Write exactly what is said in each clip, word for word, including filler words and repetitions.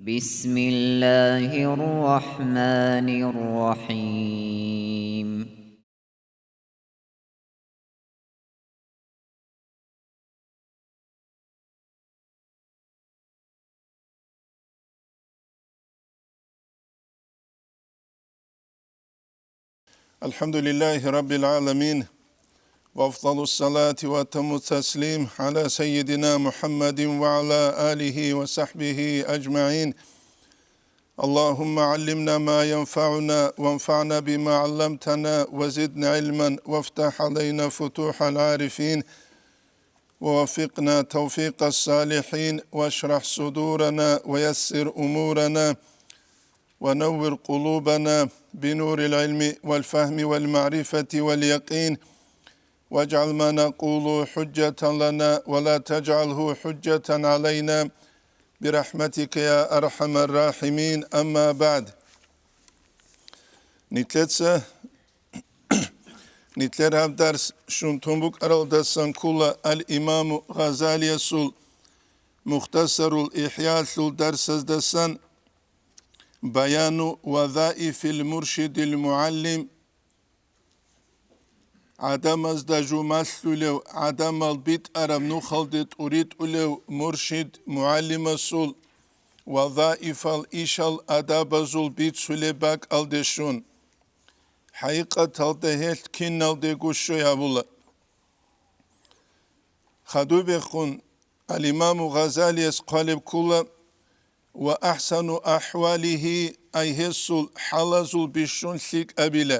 بسم الله الرحمن الرحيم. الحمد لله رب العالمين، وأفضل الصلاة وأتم التسليم على سيدنا محمد وعلى آله وصحبه أجمعين. اللهم علمنا ما ينفعنا وانفعنا بما علمتنا وزدنا علما وافتح علينا فتوح العارفين ووفقنا توفيق الصالحين واشرح صدورنا ويسر أمورنا ونور قلوبنا بنور العلم والفهم والمعرفة واليقين واجعل ما نقول حجة لنا ولا تجعله حجة علينا برحمتك يا أرحم الراحمين. أما بعد. Нилъеца, нилъер гьаб дарс щун тун букӀаралдасан ккола ал-Имаму Гъазалиясул Мухтасарул ИхӀялъул дарсаздасан, Баяну вазаифил муршидил мугӀаллим, гӀадамазда жумалъулев, гӀадамал битӀараб нухалде тӀуритӀулев муршид мугӀалимасул вазаифал ишал адабазул бицулеб бакӀалде щун. ХӀакъикъаталда гьелъ киналдего щой гьабула. Хадубехун, ал-Имаму Гъазалияс хъвалеб ккола: «Ва ахсану ахвалихи», ай гьесул хӀалазул бищун лъикӀабила.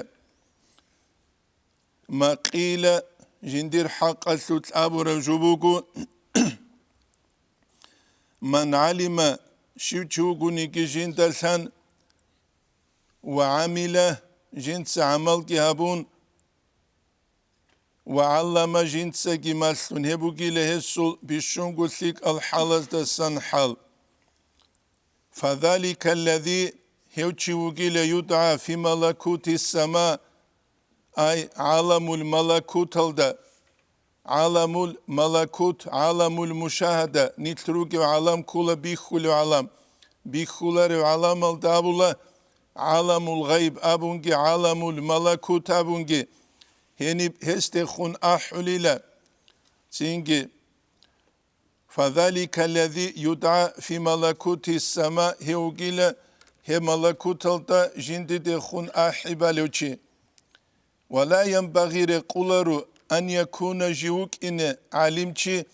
Макъила, жиндир хӀакъалъулъ абураб жо буго: «Ман гӀалима», щив чи вугониги жиндалъан, «ва гӀамила», жинца гӀамалги гьабун, «ва гӀаллама», жинцаги малъун, гьеб бугила гьесул бищунго лъикӀал хӀалаздасан хӀал. «Фазалика аллази», гьев чи вугила, «юдгӀа фи малакути сама», ай гӀаламул малакуталда, гӀаламул малакут, гӀаламул мушагьада, нилъ ругев гӀалам ккола бихьулев гӀалам, бихьуларев гӀаламалда абула гӀаламул гъайб абунги, гӀаламул малакут абунги, гьениб гьесдехун ахӀулила. Цинги, «Фазалика аллази юдгӀа фи малакути сама», гьев вугила гьеб малакуталда жиндидехун ахӀи балев чи. «Ва ла янбагъи», рекъоларо, «ан якуна», жив вукӀине гӀалимчи,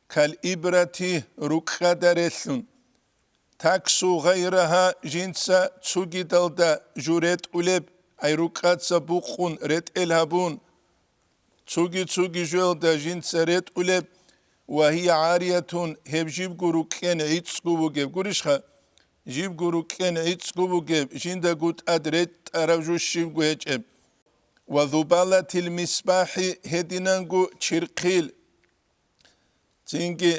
«кал ибрати», рукъада релълъун. «Таксу гъайрагьа», жинца цогидалда жу ретӀулеб, ай рукъаца букъун ретӀел гьабун, цоги-цоги жоялда жинца ретӀулеб, «ва гьия гӀариятун», гьеб жибго рукӀкӀен гӀицӀго бугеб, гурищха, жибго рукӀкӀен гӀицӀго бугеб, жиндаго тӀад ретӀараб жо щибго гьечӀеб. «Ва зубалатил мисбахӀи», гьединанго чирхъил, цинги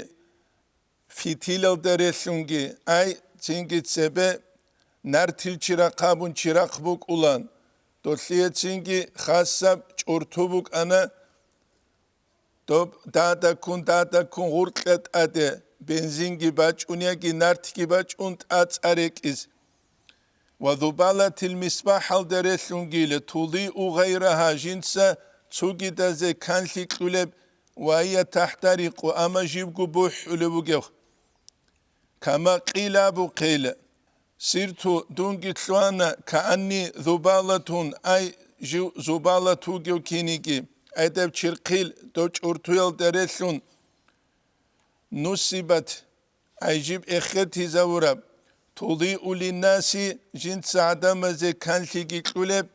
фитилалда релълъунги, ай, цинги цебе нартил чирахъ абун чирахъ букӀулан, долъие цинги хасаб чӀурту букӀана, доб дадаккун-дадаккун гъуркьа тӀаде бензинги бачӀун яги нартги бачӀун тӀа цӀа рекӀиз. «Ва зубалатил мисбахӀалда релълъунгила», «тудиу гъайрагьа», жинца цогидазе канлъи кьулеб, «ва гьия тахӀтарикъу», амма жибго бухӀулеб бугеб. «Кама къила», абухъейила, «сирту», дунги лъугьана, «каанни зубалатун», ай жив зубалат вугев киниги, ай доб чирхъил, доб чӀуртуялда релълъун, «нусибат», ай жиб эхетизавураб, «тудиу линнаси», жинца гӀадамазе канлъиги кьулеб,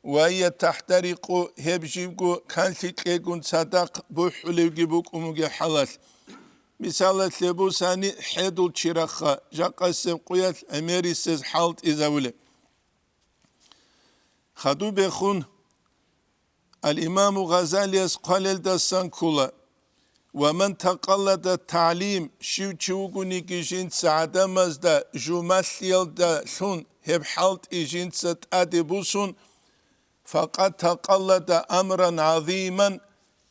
«ва гьия тахӀтарикъу», гьеб жибго канлъи кьегун цадахъ бухӀулевги букӀун бугеб хӀалалъ. Мисалалъе бусани, хӀедул чирахъа, жакъасеб къуялъ гӀемерисез хӀалтӀизавулеб. Хадубехун, ал-Имаму Гъазалияс хъвалелдасан ккола: «Ва ман такъаллада тагӀлим», щив чи вугониги жинца гӀадамазда жумалъиялдалъун гьеб хӀалтӀи жинца тӀаде бусун, «факъад такъаллада амран гӀазиман»,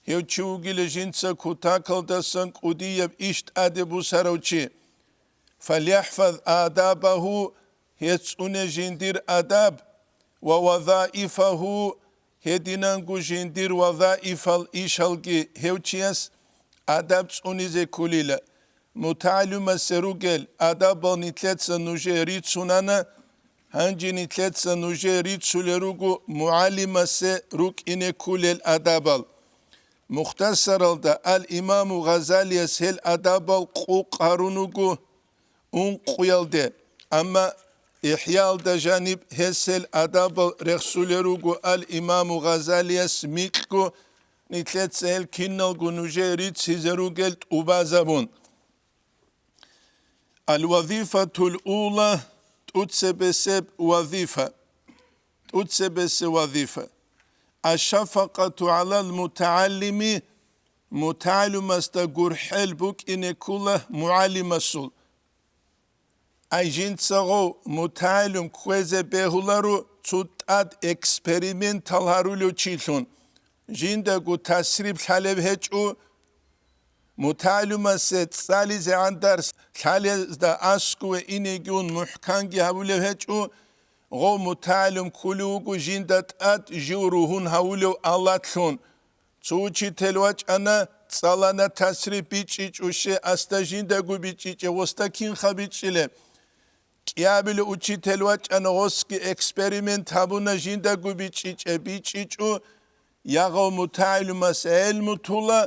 гьев чи вугила жинца кутакалдасан кӀудияб иш тӀаде бусарав чи. فليحفظ آدابه, гьес цӀуне жиндир адаб, ووظائفه, гьединанго жиндир вазаифал ишалги гьев чияс адаб цӀунизе кколила. МутагӀалимасе ругел адабал нилъеца нужее рицунана, гьанже нилъеца нужее рицулел руго мугӀалимасе рукӀине кколел адабал. Мухтасаралда ал-Имаму Гъазалияс гьел адабал къукъ гьарун вуго, ункъуялде, амма ИхӀяалда жаниб гьес гьел адабал рехсулел руго ал-Имаму Гъазалияс микьго, нилъеца гьел киналго нужее риццизе ругел тӀубазабун. Ал-вазифатул ула, тӀуцебесеб вазифа. ТӀуцебесеб вазифа. Аш-шафакъату гӀалал мутагӀаллими, мутагӀалимасда гурхӀел букӀине ккола мугӀалимасул. Ай жинцаго мутагӀалим кквезе бегьуларо цо тӀад экспериментал гьарулев чилъун, жиндаго тасриб лъалеб гьечӀо, мутагӀалимасе цӀализегӀан дарс лъалезда аскӀове инеги ун мухӀканги гьабулев гьечӀо, гъов мутагӀалим кколев вуго жинда тӀад жив ругьун гьавулев алатлъун. Цо учитель вачӀана, цӀалана тасриб бичӀчӀичӀо, щай асда жиндаго бичӀчӀичӀеб, гъосда кинха бичӀчӀилеб? КӀиабилев учитель вачӀана, гъосги эксперимент гьабуна, жиндаго бичӀчӀичӀеб, бичӀчӀичӀо, я гъов мутагӀалимас гӀелму тула,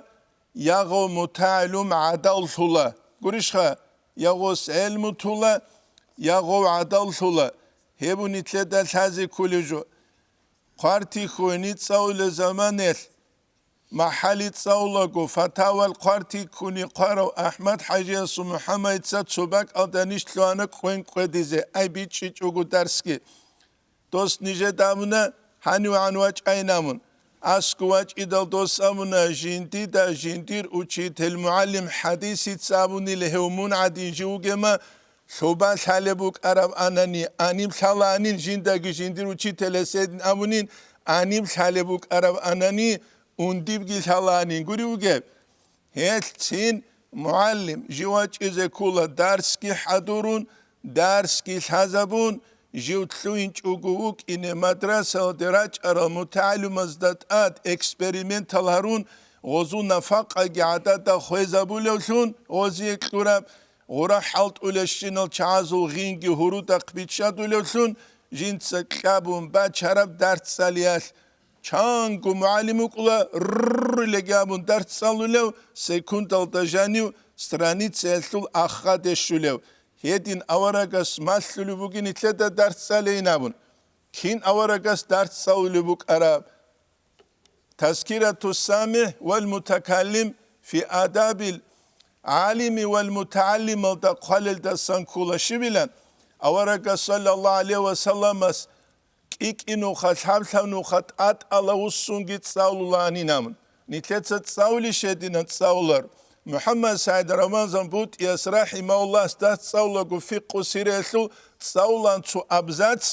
я гъов мутагӀалим гӀадаллъула. Гурищха, я гъос гӀелму тула, я гъов гӀадаллъула. Гьеб нилъеда лъазе кколеб жо. Хъвартихьуни цӀалулел заманаялъ, махӀали цӀалулаго, фатавал хъвартихьуни хъварав АхӀмад-хӀажиясул МухӀаммадица цо бакӀалда ниж лъугьана кӀвен-кӀведизе, ай бичӀчӀичӀого дарсги. Дос нижеда абуна, гьанивгӀан вачӀайин абун. АскӀов вачӀидал дос абуна, жиндида жиндир учитель-мугӀалим хӀадисица абунила гьев мун гӀадин жив вугема, лъуба лъалеб букӀараб анани, аниб лъалаанин жиндаги жиндир учителас гьедин абунин, аниб лъалеб букӀараб анани, ундибги лъалаанин гури вугеб. Гьелъ цин мугӀалим жив вачӀизе ккола дарсги хӀадурун, дарсги лъазабун, жив лъугьинчӀого вукӀине мадрасалде рачӀарал мутагӀалимазда тӀад экспериментал гьарун, гъозул нафакъаги гӀадада хвезабулевлъун, гъозие кьураб, гъура хӀалтӀулещинал чагӀазул гъинги гьурудахъ биччадулевлъун, жинца кьабун бачараб дарс цӀалиялъ. Чанго мугӀалим вукӀула, ррррилеги абун дарс цӀалулев, секундалда жанив страницаялъул ахха дещулев. Гьедин аварагас малъулеб бугин нилъеда дарс цӀалейин абун. Кин аварагас дарс цӀалулеб букӀараб? Тазкирату самигӀ вал мутакаллим фи адабил гӀалими вал мутагӀаллималда хъвалелдасан ккола щибилан, аварагас саллаллагьу гӀалайгьи ва салламас кӀикӀи нуха, лъаб-лъаб нуха тӀатӀала вуссунги цӀалулаанин абун. Нилъеца цӀалулищ гьединан цӀалулар. МухӀаммад СагӀид Рамазан БутӀияс рахӀимагьуллагьас дас цӀалулаго фикъу сираялъул цӀалулаан цо абзац,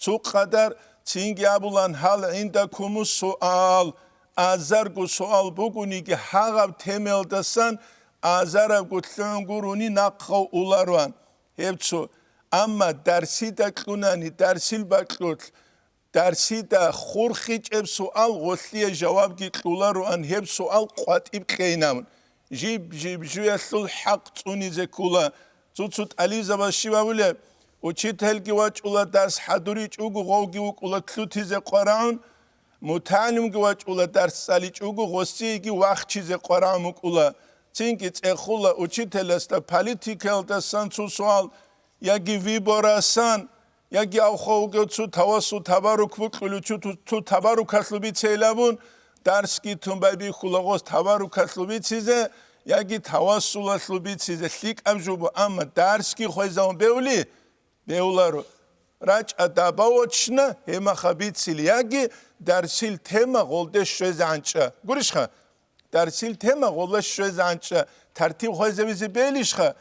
цо къадар, цинги абулаан, гьал гӀиндакуму суал, азарго суал бугониги гьагъаб темаялдасан азарабго лъугӀун гурони нахъав улароан. Гьеб цо. Амма дарсида кьунани, дарсил бакьулъ, дарсида хурхичӀеб суал гъолъие жавабги кьулароан, гьеб суал къватӀиб кьейин абун. Жиб-жиб жуялъул хӀакъ цӀунизе ккола. Цо-цо тӀалибзабаз щиб абулеб? Учительги вачӀула дарс хӀадуричӀого, гъовги вукӀула лъутизе къварагӀун, мутагӀалимги вачӀула дарс цӀаличӀого, гъосиеги вахчизе къварагӀун вукӀула. Цинги цӀехула учителасда политикаялдасан цо суал, яги выборасан, яги авха вугев цо тавасул табарук букьулев, цо, цо табарукалъул бицейилан абун, дарсги тун байбихьула гъос табарукалъул бицизе яги тавасулалъул бицизе, лъикӀаб жо бу, амма дарсги хвезавун бевли, бевларо. РачӀа добавочно, гьемаха бицил яги дарсил тема гъолде щвезегӀанчӀа. Гурищха? Дарсил тема гъолла щвезегӀанчӀа тартиб хвезавизе белищха?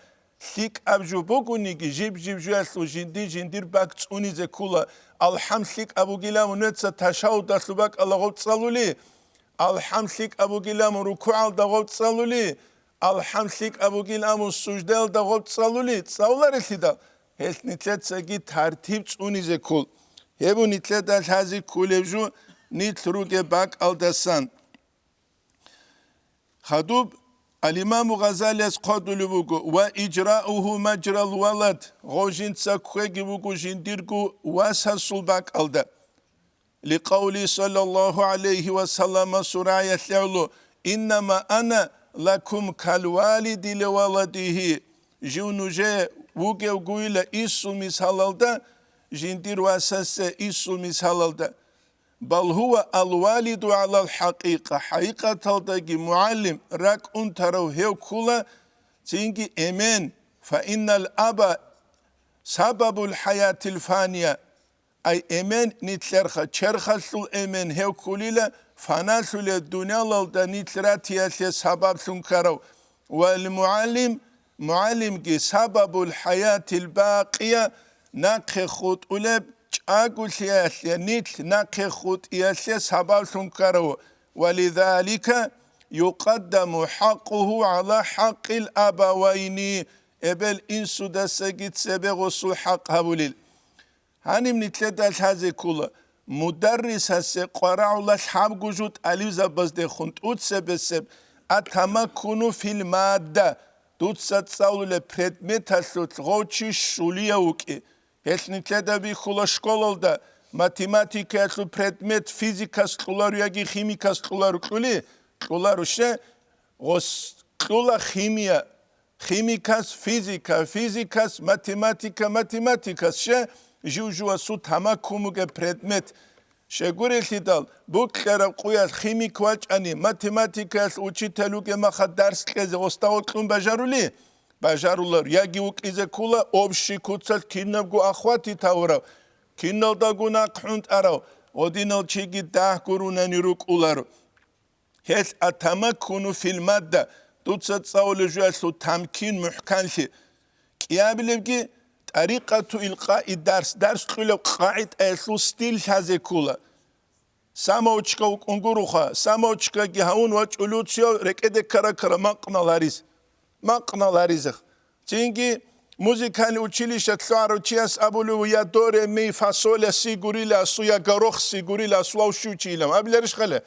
ЛъикӀаб жо бугониги, жиб-жиб жоялъул жинди-жиндир бакӀ цӀунизе ккола. АлхӀам лъикӀаб бугилан мун вецца ташагьудалъул бакӀалда гъоб цӀалули, АлхӀам лъикӀаб бугилан мун рукугӀалда гъоб цӀалули, АлхӀамд лъикӀаб бугин абун суждаялда гъоб цӀалули, цӀалуларелъидал, гьелъ нилъецаги тартиб цӀунизе ккол. Гьеб нилъеда лъазе кколеб жо, нилъ ругеб бакӀалдасан. Хадуб, ал-Имаму Гъазалияс хъвадулеб буго: «Ва ижраугьу мажрал валад», гъов жинца кквеги буго жиндирго васасул бакӀалда. Ликъавли саллаллагьу гӀалайгьи ва саллама сураялъ гьавлу: «Иннама ана лакум калвалиди ливаладигьи», жив нужее вугевгойила инсул мисалалда, жиндир васасе инсул мисалалда. Бал гьува алвалиду гӀалал хӀакъикъа, хӀакъикъаталдаги мугӀалим, ракӀ унтарав гьев ккула, цинги эмен, фа иннал аба сабабул хӀаятил фания, ай эмен нилъерха, черхалъул эмен гьев ккулила, фаналъулеб дуниялалда нилъ ратиялъе сабаблъун ккарав, вал мугӀалим, мугӀалимги сабабул хӀаятил бакъия, нахъе хутӀулеб чӀаголъиялъе, нилъ нахъе хутӀиялъе сабаблъун ккарав, ва лизалика юкъаддаму хӀакъугьу гӀала хӀакъил абавайни, эбел-инсудасаги цебе гъосул хӀакъ гьабулел. Гьаниб нилъеда лъазе ккола, мударрисасе къварагӀула лъабго жо тӀалибзабаздехун тӀуцебесеб атамаккуну фил мадда, дуца цӀалулеб предметалъулъ гъов чи щулияв вукӀи. Гьелъ нилъеда бихьула школалда математикаялъул предмет физикас кьоларо яги химикас кьоларо кьули, кьоларо ще, гъос кьула химия, химикас физика, физикас математика, математикас ще, жив-живасул тамаккун бугеб предмет. Щегурелъидал, букьараб къуялъ химик вачӀани, математикаялъ учитель вугеб маха дарс кьезе гъосда гъоркьун бажарули? Бажарулар, яги вукӀизе ккула общий куцалъ кинабго ахватит гьавурав, киналдаго нахъ хӀунтӀарав, гъодинал чиги дагь гурунани рукӀуларо. Гьелъ атамаккуну фил мадда, дуца цӀалулеб жоялъул тамкин мухӀканлъи. КӀиабилебги тӀарикъату илкъаи дарс, дарс кьулеб къагӀидаялъул стил лъазе ккула. Самаучка вукӀун гуроха, самаучкаги гьавун вачӀулев цияв рекӀеде ккара-ккара макъ наларис. Макъ наларизех. Цинги музыкальный училищет лъугӀарав чияс абулев: «Я до, ре, ми, фа, соль, ля, си гурила асу, я горох си гурила асу», ав щив чи илан абиларищ хъале?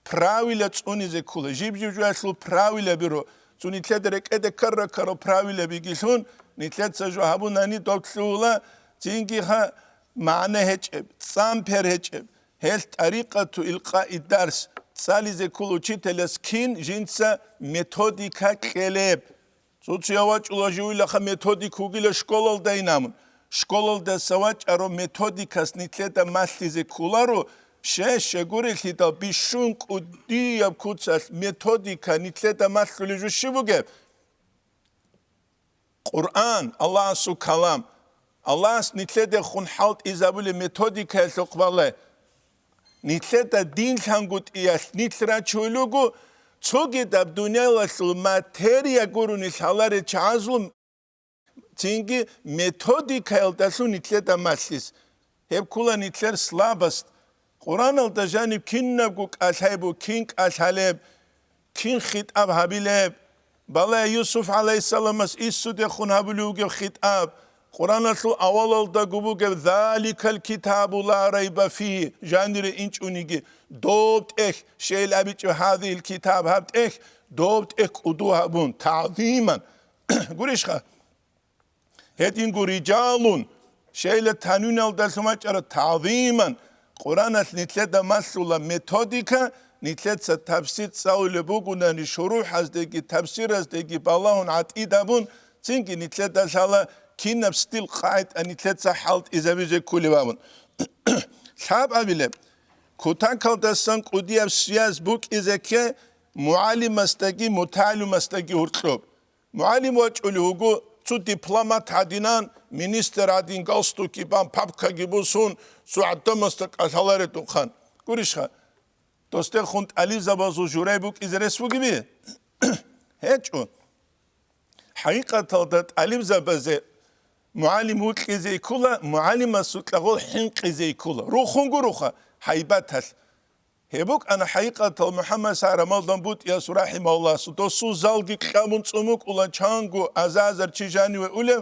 Правила цӀунизе ккола, жиб-жиб жоялъул правила биро. Цо нилъеда рекӀеде ккара-ккара правила бигелъун, нилъеца жо гьабунани доб лъугьула, цинги гьа магӀна гьечӀеб, цӀампер гьечӀеб. Гьелъ тӀарикъату илкъаи дарс цӀализе ккола учителяс кин жинца методика кьелеб. Цо-цояв вачӀула живилаха методик вугила школалдайин абун. Школалдаса вачӀаро методикас нилъеда малъизе кколаро, щай-щегурелъидал бищун кӀудияб куцалъ методика нилъеда малъулеб жо щиб бугеб? Къуръан, Аллагьасул калам. Аллагьас нилъедехун хӀалтӀизабулеб методикаялъухъ балай. Нилъеда дин лъангутӀиялъ нилъ рачулел руго, цогидаб дуниялалъул материя гурони лъаларел чагӀазул, цинги методикаялдалъун нилъеда малъис. Гьеб ккола нилъер слабость. Къуръаналда жаниб кинабго кӀалъай бу, кин кӀалъалеб, кин хитӀаб гьабилеб? Балай Юсуф гӀалайгьиссаламас иссудехун гьабулев вугев хитӀаб. Къуръаналъул авалалдаго бугеб: «Заликал китабу ла райба фигьи», жанире инчӀониги, доб тӀехь, шейил абичӀо, «гьазил китаб», гьаб тӀехь, доб тӀехь кӀуду гьабун, тагӀзиман. Гурищха? Гьединго рижалун, шейла танвиналдалъун бачӀараб тагӀзиман, Къуръаналъ нилъеда малъула методика, нилъеца тафсир цӀалулеб бугунани шурухӀаздеги тафсираздеги балагьун гӀатӀид абун, цинги нилъеда лъала кинаб стил къагӀида нилъеца хӀалтӀизабизе кколеб абун. Лъабабилеб, кутакалдасан кӀудияб связь букӀизе кке мугӀалимасдаги мутагӀалимасдаги гьоркьоб. МугӀалим вачӀулев вуго, цо дипломат гӀадинан, министр гӀадин, галстукги бан, папкаги босун, цо гӀадамасда кӀалъаларедухъан. Гурищха, досдехун тӀалибзабазул журай букӀизе рес бугеби? ГьечӀо. ХӀакъикъаталда тӀалибзабазе мугӀалим вукьизе ккола, мугӀалимасукьа гъол хӀинкъизе ккола. Рухун гуроха гьайбаталъ. Гьеб букӀана хӀакъикъатал МухӀаммад СагӀид Рамазан БутӀияс рахӀимагьуллагьасул, досул залги кьабун цӀун букӀулан, чанго азар-азар чи жаниве улев,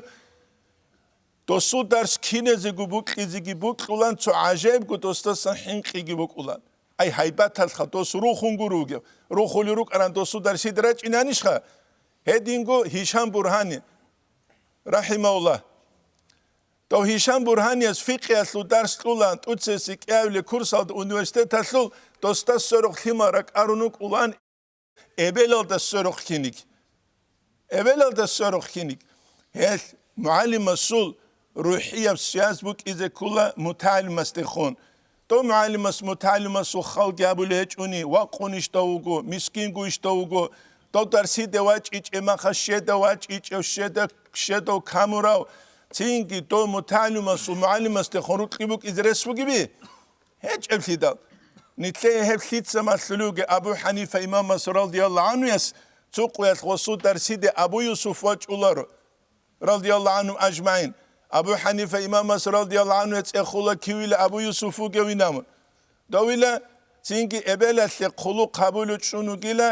досул дарс киназего букьизеги букьулан, цо гӀажаибго досдасан хӀинкъиги букӀулан. Ай, гьайбаталха дос рухунго ругев, рухулел рукӀаран досул дарсида рачӀинанищха? Гьединго Гьишам Бургьани, рахӀимагьуллагь. Дов Гьишам Бургьанияс фикъиялъул дарс кьулан, тӀоцебесеб кӀиабилеб курсалда университеталъул, досда сверухъ лъимал ракӀарун вукӀулан, эбелалда сверухъ киниг. Эбелалда сверухъ киниг. Гьелъ мугӀалимасул рухӀияб связь букӀизе ккола мутагӀалимасдехун. Дов мугӀалимас мутагӀалимасул халги гьабулеб гьечӀони, вакъунищ дов вуго, мискингуищ дов вуго, дов дарсиде вачӀичӀеб маха щеда вачӀичӀев, щеда, щедав камурав, цинги дов мутагӀалимасул мугӀалимасдехун рукьи букӀизе рес бугеби? ГьечӀеблъидал. Нилъее гьеб лъица малъулев вугев Абу ХӀанифа имамас радияллагьу гӀанхуяс цо къоялъ гъосул дарсиде Абу Юсуф вачӀуларо, радияллагьу гӀанхум ажмагӀин. Абу ХӀанифа имамас радияллагьу гӀанхуя цӀехула кивила Абу Юсуф вугевин абун. Довила, цинги эбелалъе хъулухъ гьабулев чӀун вугила,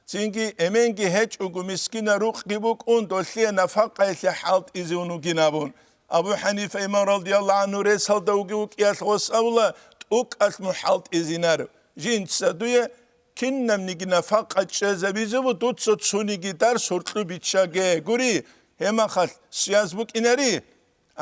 цинги эменги гьечӀого мискинал рукъги букӀун, долъие нафакъаялъе хӀалтӀизе ун вугин абун. Абу ХӀанифа имам радияллагьу гӀанху ресалда вугев вукӀиялъ гъос абула, тӀукӀалъ мун хӀалтӀизинарев. Жинца дуе кинабниги нафакъа чӀезабизе буго, дуца цониги дарс гьоркьоб биччаге. Гури, гьеб махалъ связь букӀинари.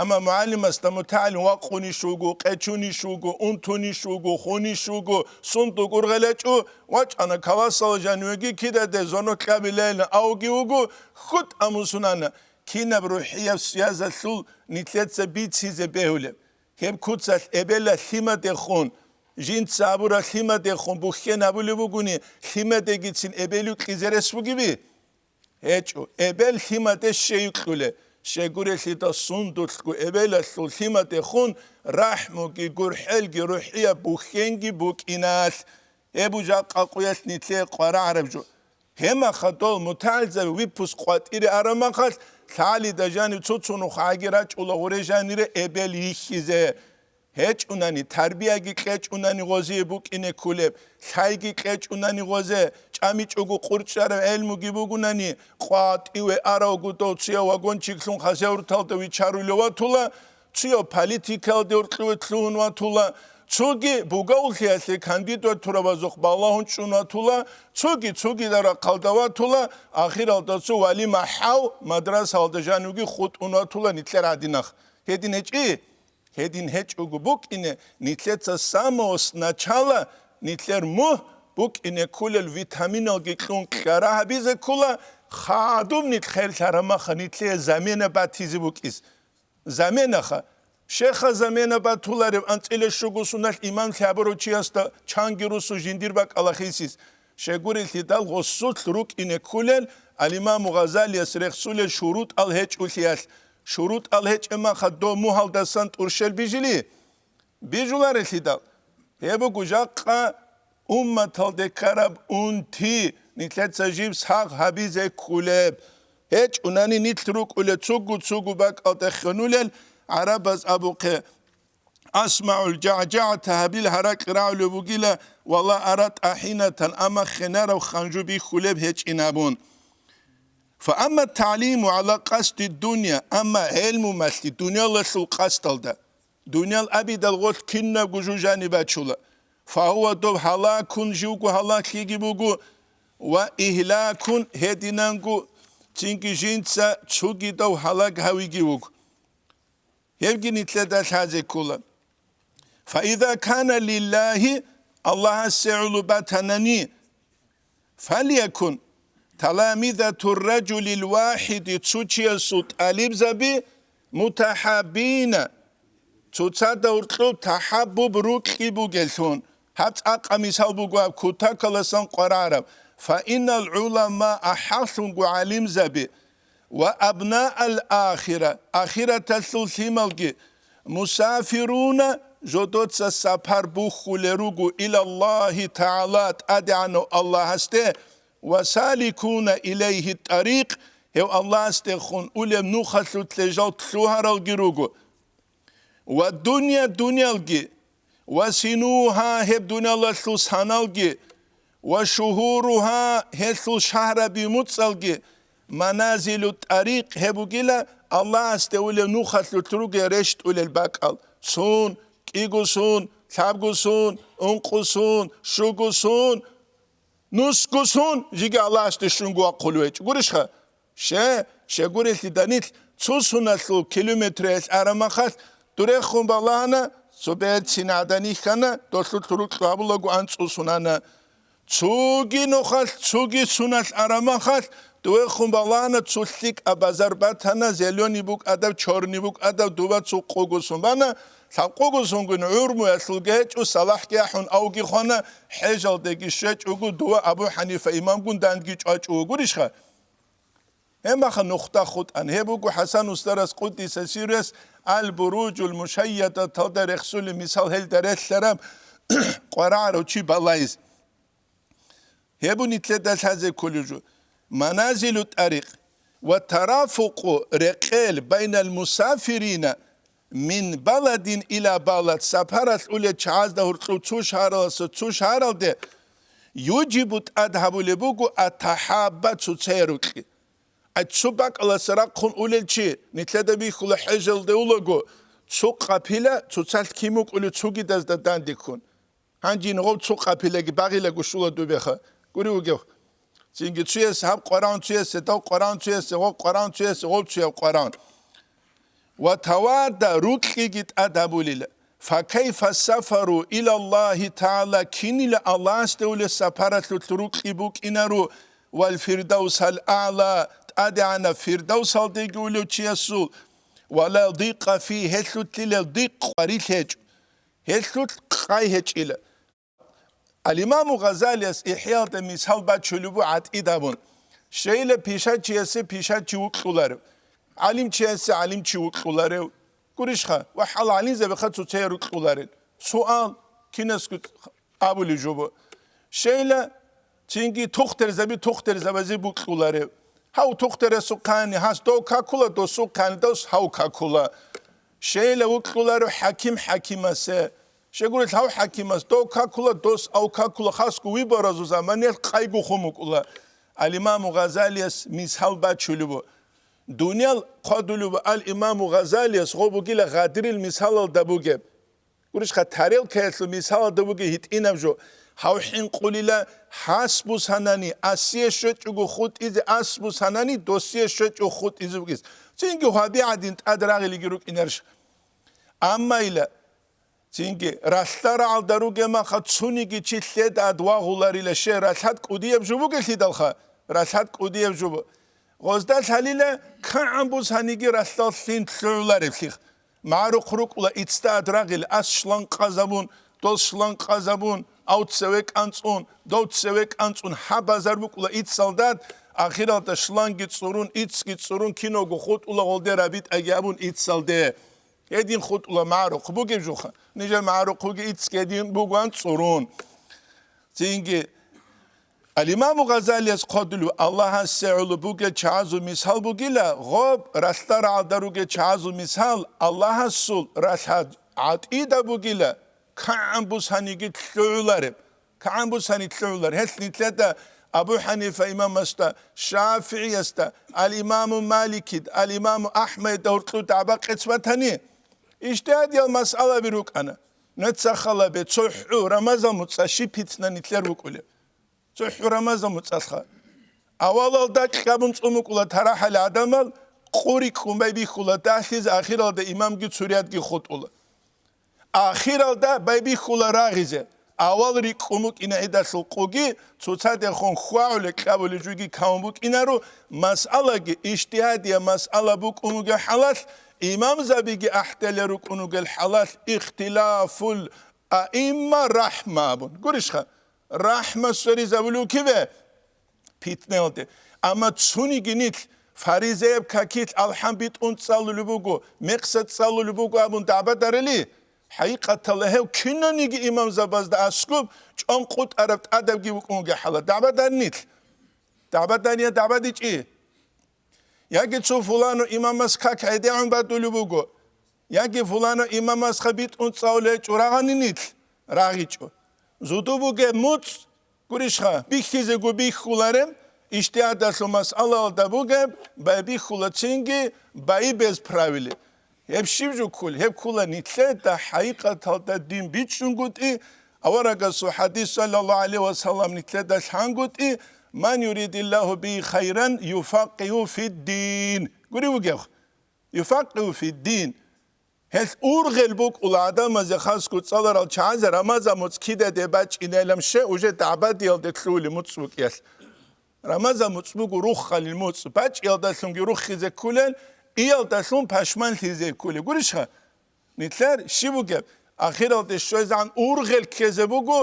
Амма мугӀалимасда мутагӀалим вакъунищ вуго, къечунищ вуго, унтунищ вуго, хунищ вуго, сундук ургъел гьечӀо, вачӀана классалда жанивеги кидаде зонок кьабилейилан авги вуго, хутӀа мусунана. Кинаб рухӀияб связалъул нилъеца бицизе бегьулеб? Гьеб куцалъ эбела лъимадехун, жинца абураб лъимадехун бухьен абулеб бугони, лъимадегицин эбел юкьизе рес бугеби? ГьечӀо, эбел лъимаде щей юкьулеб? Щегурелъидал сундулъго эбелалъул лъимадехун рахӀмуги, гурхӀелги, рухӀияб бухьенги букӀиналъ. Гьеб жакъа къоялъ нилъее къварагӀараб жо. Гьеб махалъ дол мутагӀалимзаби выпуск къватӀире араб махалъ, лъалида жанив цо-цо нухагӀаги рачӀула гъуре жанире эбел йихьизе. ГьечӀунани, тарбияги кьечӀунани гъозие букӀине кколеб, лъайги кьечӀунани гъозе, чӀамичӀого къурчӀараб гӀелмуги бугунани, къватӀиве аравго дов цояв вагончиклъун хасевруталда вичарулев ватула, цояв политикалде гьоркьове лъугьун ватула, цоги бугавлъиялъе кандидатурабазухъ балагьун чӀун ватула, цоги цогидал рахъалда ватула, ахиралда цо вали махӀав мадрасалда жанивги хутӀун ватула нилъер гӀадинах. Гьедин гьечӀи? Гьедин гьечӀого букӀине, нилъеца с самого с начала нилъер мугь букӀине кколел витаминалги кьун кьара гьабизе ккола, хадуб нилъ херлъараб маха нилъее замена батизе букӀиз. Заменаха. Щеха замена батуларев анцӀила щуго суналъ имамлъи гьабурав чиясда чанги русу жиндир бакӀалахисис. Щегурелъидал гъосулъ рукӀине кколел ал-Имаму Гъазалияс рехсулел шурутӀал гьечӀулъиялъ, шурутӀал гьечӀеб маха дов мугьалдасан тӀурщел бижили? Бижуларелъидал? Гьеб буго жакъа умматалде ккараб унти, нилъеца жиб сагъ гьабизе кколеб. ГьечӀунани нилъ рукӀулел цугу-цугу бакӀалда хьунулел гӀарабаз абухъе, асмагӀул жагӀжагӀата гьабил гьаракь рагӀулев вугила, вала ара тӀагьинатан, амма хинарав ханжу бихьулеб гьечӀин абун. Фа амма тагӀлиму гӀала къасди дунья, амма гӀелму малъи дуниялалъул къасдалда, дуниял абидал гъолъ кинабго жужани бачула, фагьува дов гьалакун живго гьалаклъиги буго ва игьлакун гьединанго цинги жинца цугидав гьалаг гьавиги вуго. Гьебги нилъеда лъазе ккола. Фаиза кана лиллагьи, Аллагьасе гӀоло батанани, фалякун таламизатур ражулил вахӀиди, цо чиясул тӀалибзаби, мутахӀаббина, цоцазда гьоркьоб тахӀаббуб рукьи бугеллъун. Гьаб цӀакъа мисал буго гьаб кутакаласан къварараб. Фаиннал гӀулама, ахӀаллъунго гӀалимзаби, ва абнаал ахира, ахираталъул лъималги, мусафируна, жодоца сапар бухьулел руго илаллагьи тагӀала, ТӀадегӀанав Аллагьасде, ва саликуна илайгьи тӀарикъ, гьев Аллагьасдехун улеб нухалъулъе жал лъугьаралги руго. Ва дунья, дуниялги, ва синугьа, гьеб дуниялалъул саналги, ва шугьуругьа, гьелъул шагьраби муцӀалги, маназилу тӀарикъ, гьеб бугила Аллагьасде улев нухалъулъ ругел рещтӀулел бакӀал, сун, кӀиго сун, лъабго сун, ункъо сун, щуго сун, нусго сун, жиги Аллагьасде щунго вахъулев гьечӀо. Гурищха? Ще, щегурелъидал нилъ цо суналъул километриялъ арамахалъ дурехун балагьана, цо берцин гӀадан ихьана, долъул рукьу гьабулаго анцӀу сунана. Цоги нухалъ, цоги суналъ арамахалъ дурехун балагьана, цо лъикӀаб базар батана, зелёный букӀадаб, чёрный букӀадаб, дова цо къого сун бана, лъабкъого сунгун гӀурмуялъулги гьечӀо, салахӀги ахӀун авги хвана, хӀежалдеги щвечӀого, дова Абу ХӀанифа имамгун дандги чӀвачӀого. Гурищха? Гьеб маха нухда хутӀан. Гьеб буго ХӀасан устарас къуддиса сирру Ал-Буружул Мушайядаталда рехсулеб мисал, гьелда релълъараб къварагӀарав чи балайз. Гьеб нилъеда лъазе кколеб жо. Маназилу тӀарикъ ва тарафукъу рекъел байнал мусафирина мин баладин ила балад, сапаралъ улел чагӀазда гьоркьов цо шагьаралдаса цо шагьаралде, южибу, тӀад гьабулеб буго, ат-тахӀабба, цоцае рокьи. Ай, цо бакӀаласа рахъун улел чи, нилъеда бихьула, хӀежалде улаго, цо къапила, цоцалъ кин букӀулев цогидазда дандеккун. Гьанжин гъов цо къапилаги багъилаго щула дубеха. Гури вугев. Цинги цуясе гьаб къварагӀун, цуясе дав къварагӀун, цуясе гъоб къварагӀун, цуясе гъоб цуяб къварагӀун. Ва тавада, рукьиги тӀад гьабулила. Факайфа сафару илаллагьи тагӀала, кинила Аллагьасде улес сапаралъулъ рукьи букӀинаро, вал фирдавсал агӀла, тӀадегӀанаб фирдавсалдеги улев чиясул, ва ла дикъа фи, гьелъулъилел дикъ къварилъ гьечӀо. Гьелъулъ къай гьечӀила. Ал-Имаму Гъазалияс ИхӀяалда мисал бачулеб буго гӀатӀид абун, щейила пишачиясе пишачи вукьуларев, гӀалимчиясе гӀалимчи вукьуларев. Гурищха, ва хӀал гӀалимзабиха цоцае рукьуларел. Суал кинасго абулеб жо буго. Щейила цинги тухтарзаби тухтарзабазе букьуларев. Гьав тухтарасухъани гьас дов какула, досухъани дос гьав какула. Щейила вукьуларев хӀаким хӀакимасе. Щегурелъ гьав хӀакимас дов какула, дос ав какула, хасго выборазул заманиялъ къайгохун букӀула. Ал-Имаму Гъазалияс мисал бачулеб буго. Дуниял хъвадулеб буго Ал-Имаму Гъазалияс гъо бугила гъадрил мисалалда бугеб. Гурищха, тарелкаялъул мисалалда бугеб гьитӀинаб жо. Гьав хӀинкъулила гьас бусанани, асие щвечӀого хутӀизе, ас бусанани, досие щвечӀого хутӀизе букӀиз. Цинги гьаби гӀадин тӀад рагъилиги рукӀинарищ? Амма ила, цинги ралъа рагӀалда ругеб маха цониги чи лъеда ад вагъуларила, ще ралъад кӀудияб жо бугелъидалха, ралъад кӀудияб жо бу-, гъозда лъалила, кагӀан бусаниги ралъдал лъин лъугӀулареблъи. МагӀарухъ рукӀула иццад рагъил, ас шланкъазабун, дос шланкъазабун, ав цеве кӀанцӀун, дов цеве кӀанцӀун, гьаб базар букӀула иццалдад, ахиралда шланги цӀурун, иццги цӀурун, киного хутӀула гъолде рабитӀаги абун иццалде. Гьедин хутӀула магӀарухъ бугеб жуха. Нижер магӀарухъ буги иццги гьедин бугван цӀурун. Цинги Ал-Имаму Гъазалияс хъодулев Аллагьасе гӀоло бугел чагӀазул мисал бугила, гъоб ралъда рагӀалда ругел чагӀазул мисал Аллагьасул ралъад гӀатӀида бугила, кагӀан бусаниги лъугӀулареб. КагӀан бусани лъугӀулар. Гьелъ нилъеда Абу ХӀанифа имамасда, ШафигӀиясда, ал-Имаму Маликид, ал-Имаму АхӀмадида гьоркьоб дагӀба-къец батани, ижтигьадиял масъалаби рукӀана. Нуца халабе, цохӀо Рамазан муцӀа щиб питна нилъер букӀулеб? ЦохӀо Рамазан муцӀалъха. Авалалда кьабун цӀун букӀула тарахӀал гӀадамал, къу рикӀкӀун байбихьула дагьлъизе, ахиралда имамги цурядги хутӀула. Ахиралда байбихьула рагъизе. Авал рикӀкӀун букӀина гӀидалъул къуги, цоцадехун хьвагӀулел кьабулел жуги кавун букӀинаро, масъалаги ижтигьадияб масъала букӀун бугеб хӀалалъ, имамзабиги ахӀдалел рукӀун ругел хӀалалъ, ихтилафул аимма рахӀма абун. Гурищха? РахӀма сверизабулев киве? Питнаялде. Амма цониги нилъ фаризаяб какилъ алхӀам битӀун цӀалулеб буго, мекъса цӀалулеб буго абун дагӀбадарали, хӀакъикъаталда гьев кинаниги имамзабазда аскӀоб чӀван къутӀараб тӀадабги вукӀун вугеб хӀала дагӀбадар нилъ. ДагӀбадар я дагӀбадичӀи. Яги цо фулану имамас как гӀедегӀун батулеб буго, яги фулану имамасха битӀун цӀалулел чӀурагъани нилъ. рагъичӀо. Зуду бугеб муцӀ, гурищха, бихьизего бихьулареб, ижтигьадалъул масъалаялда бугеб, байбихьула цинги байи без правили. Гьеб щиб жо кколеб? Гьеб ккола нилъеда хӀакъикъаталда дин бичӀчӀунгутӀи, аварагасул хӀадис, саллаллагьу гӀалайгьи ва саллам, нилъеда лъангутӀи: «Ман юридиллагьу бигьи хайран юфаккигьу фиддин». Гури вугев? «Юфаккигьу фиддин». Гьелъ ургъел букӀула гӀадамазе, хасго цӀаларал чагӀазе, Рамазан муцӀ кидаде бачӀинайлан ше уже дагӀбадиялде лъугьули муцӀ букӀиялъ. Рамазан муцӀ буго руххалил муцӀ, бачӀиялдалъунги руххизе кколел, иялдалъун пашманлъизе кколел. Гурищха? Нилъер щиб бугеб? Ахиралде щвезегӀан ургъел ккезе буго,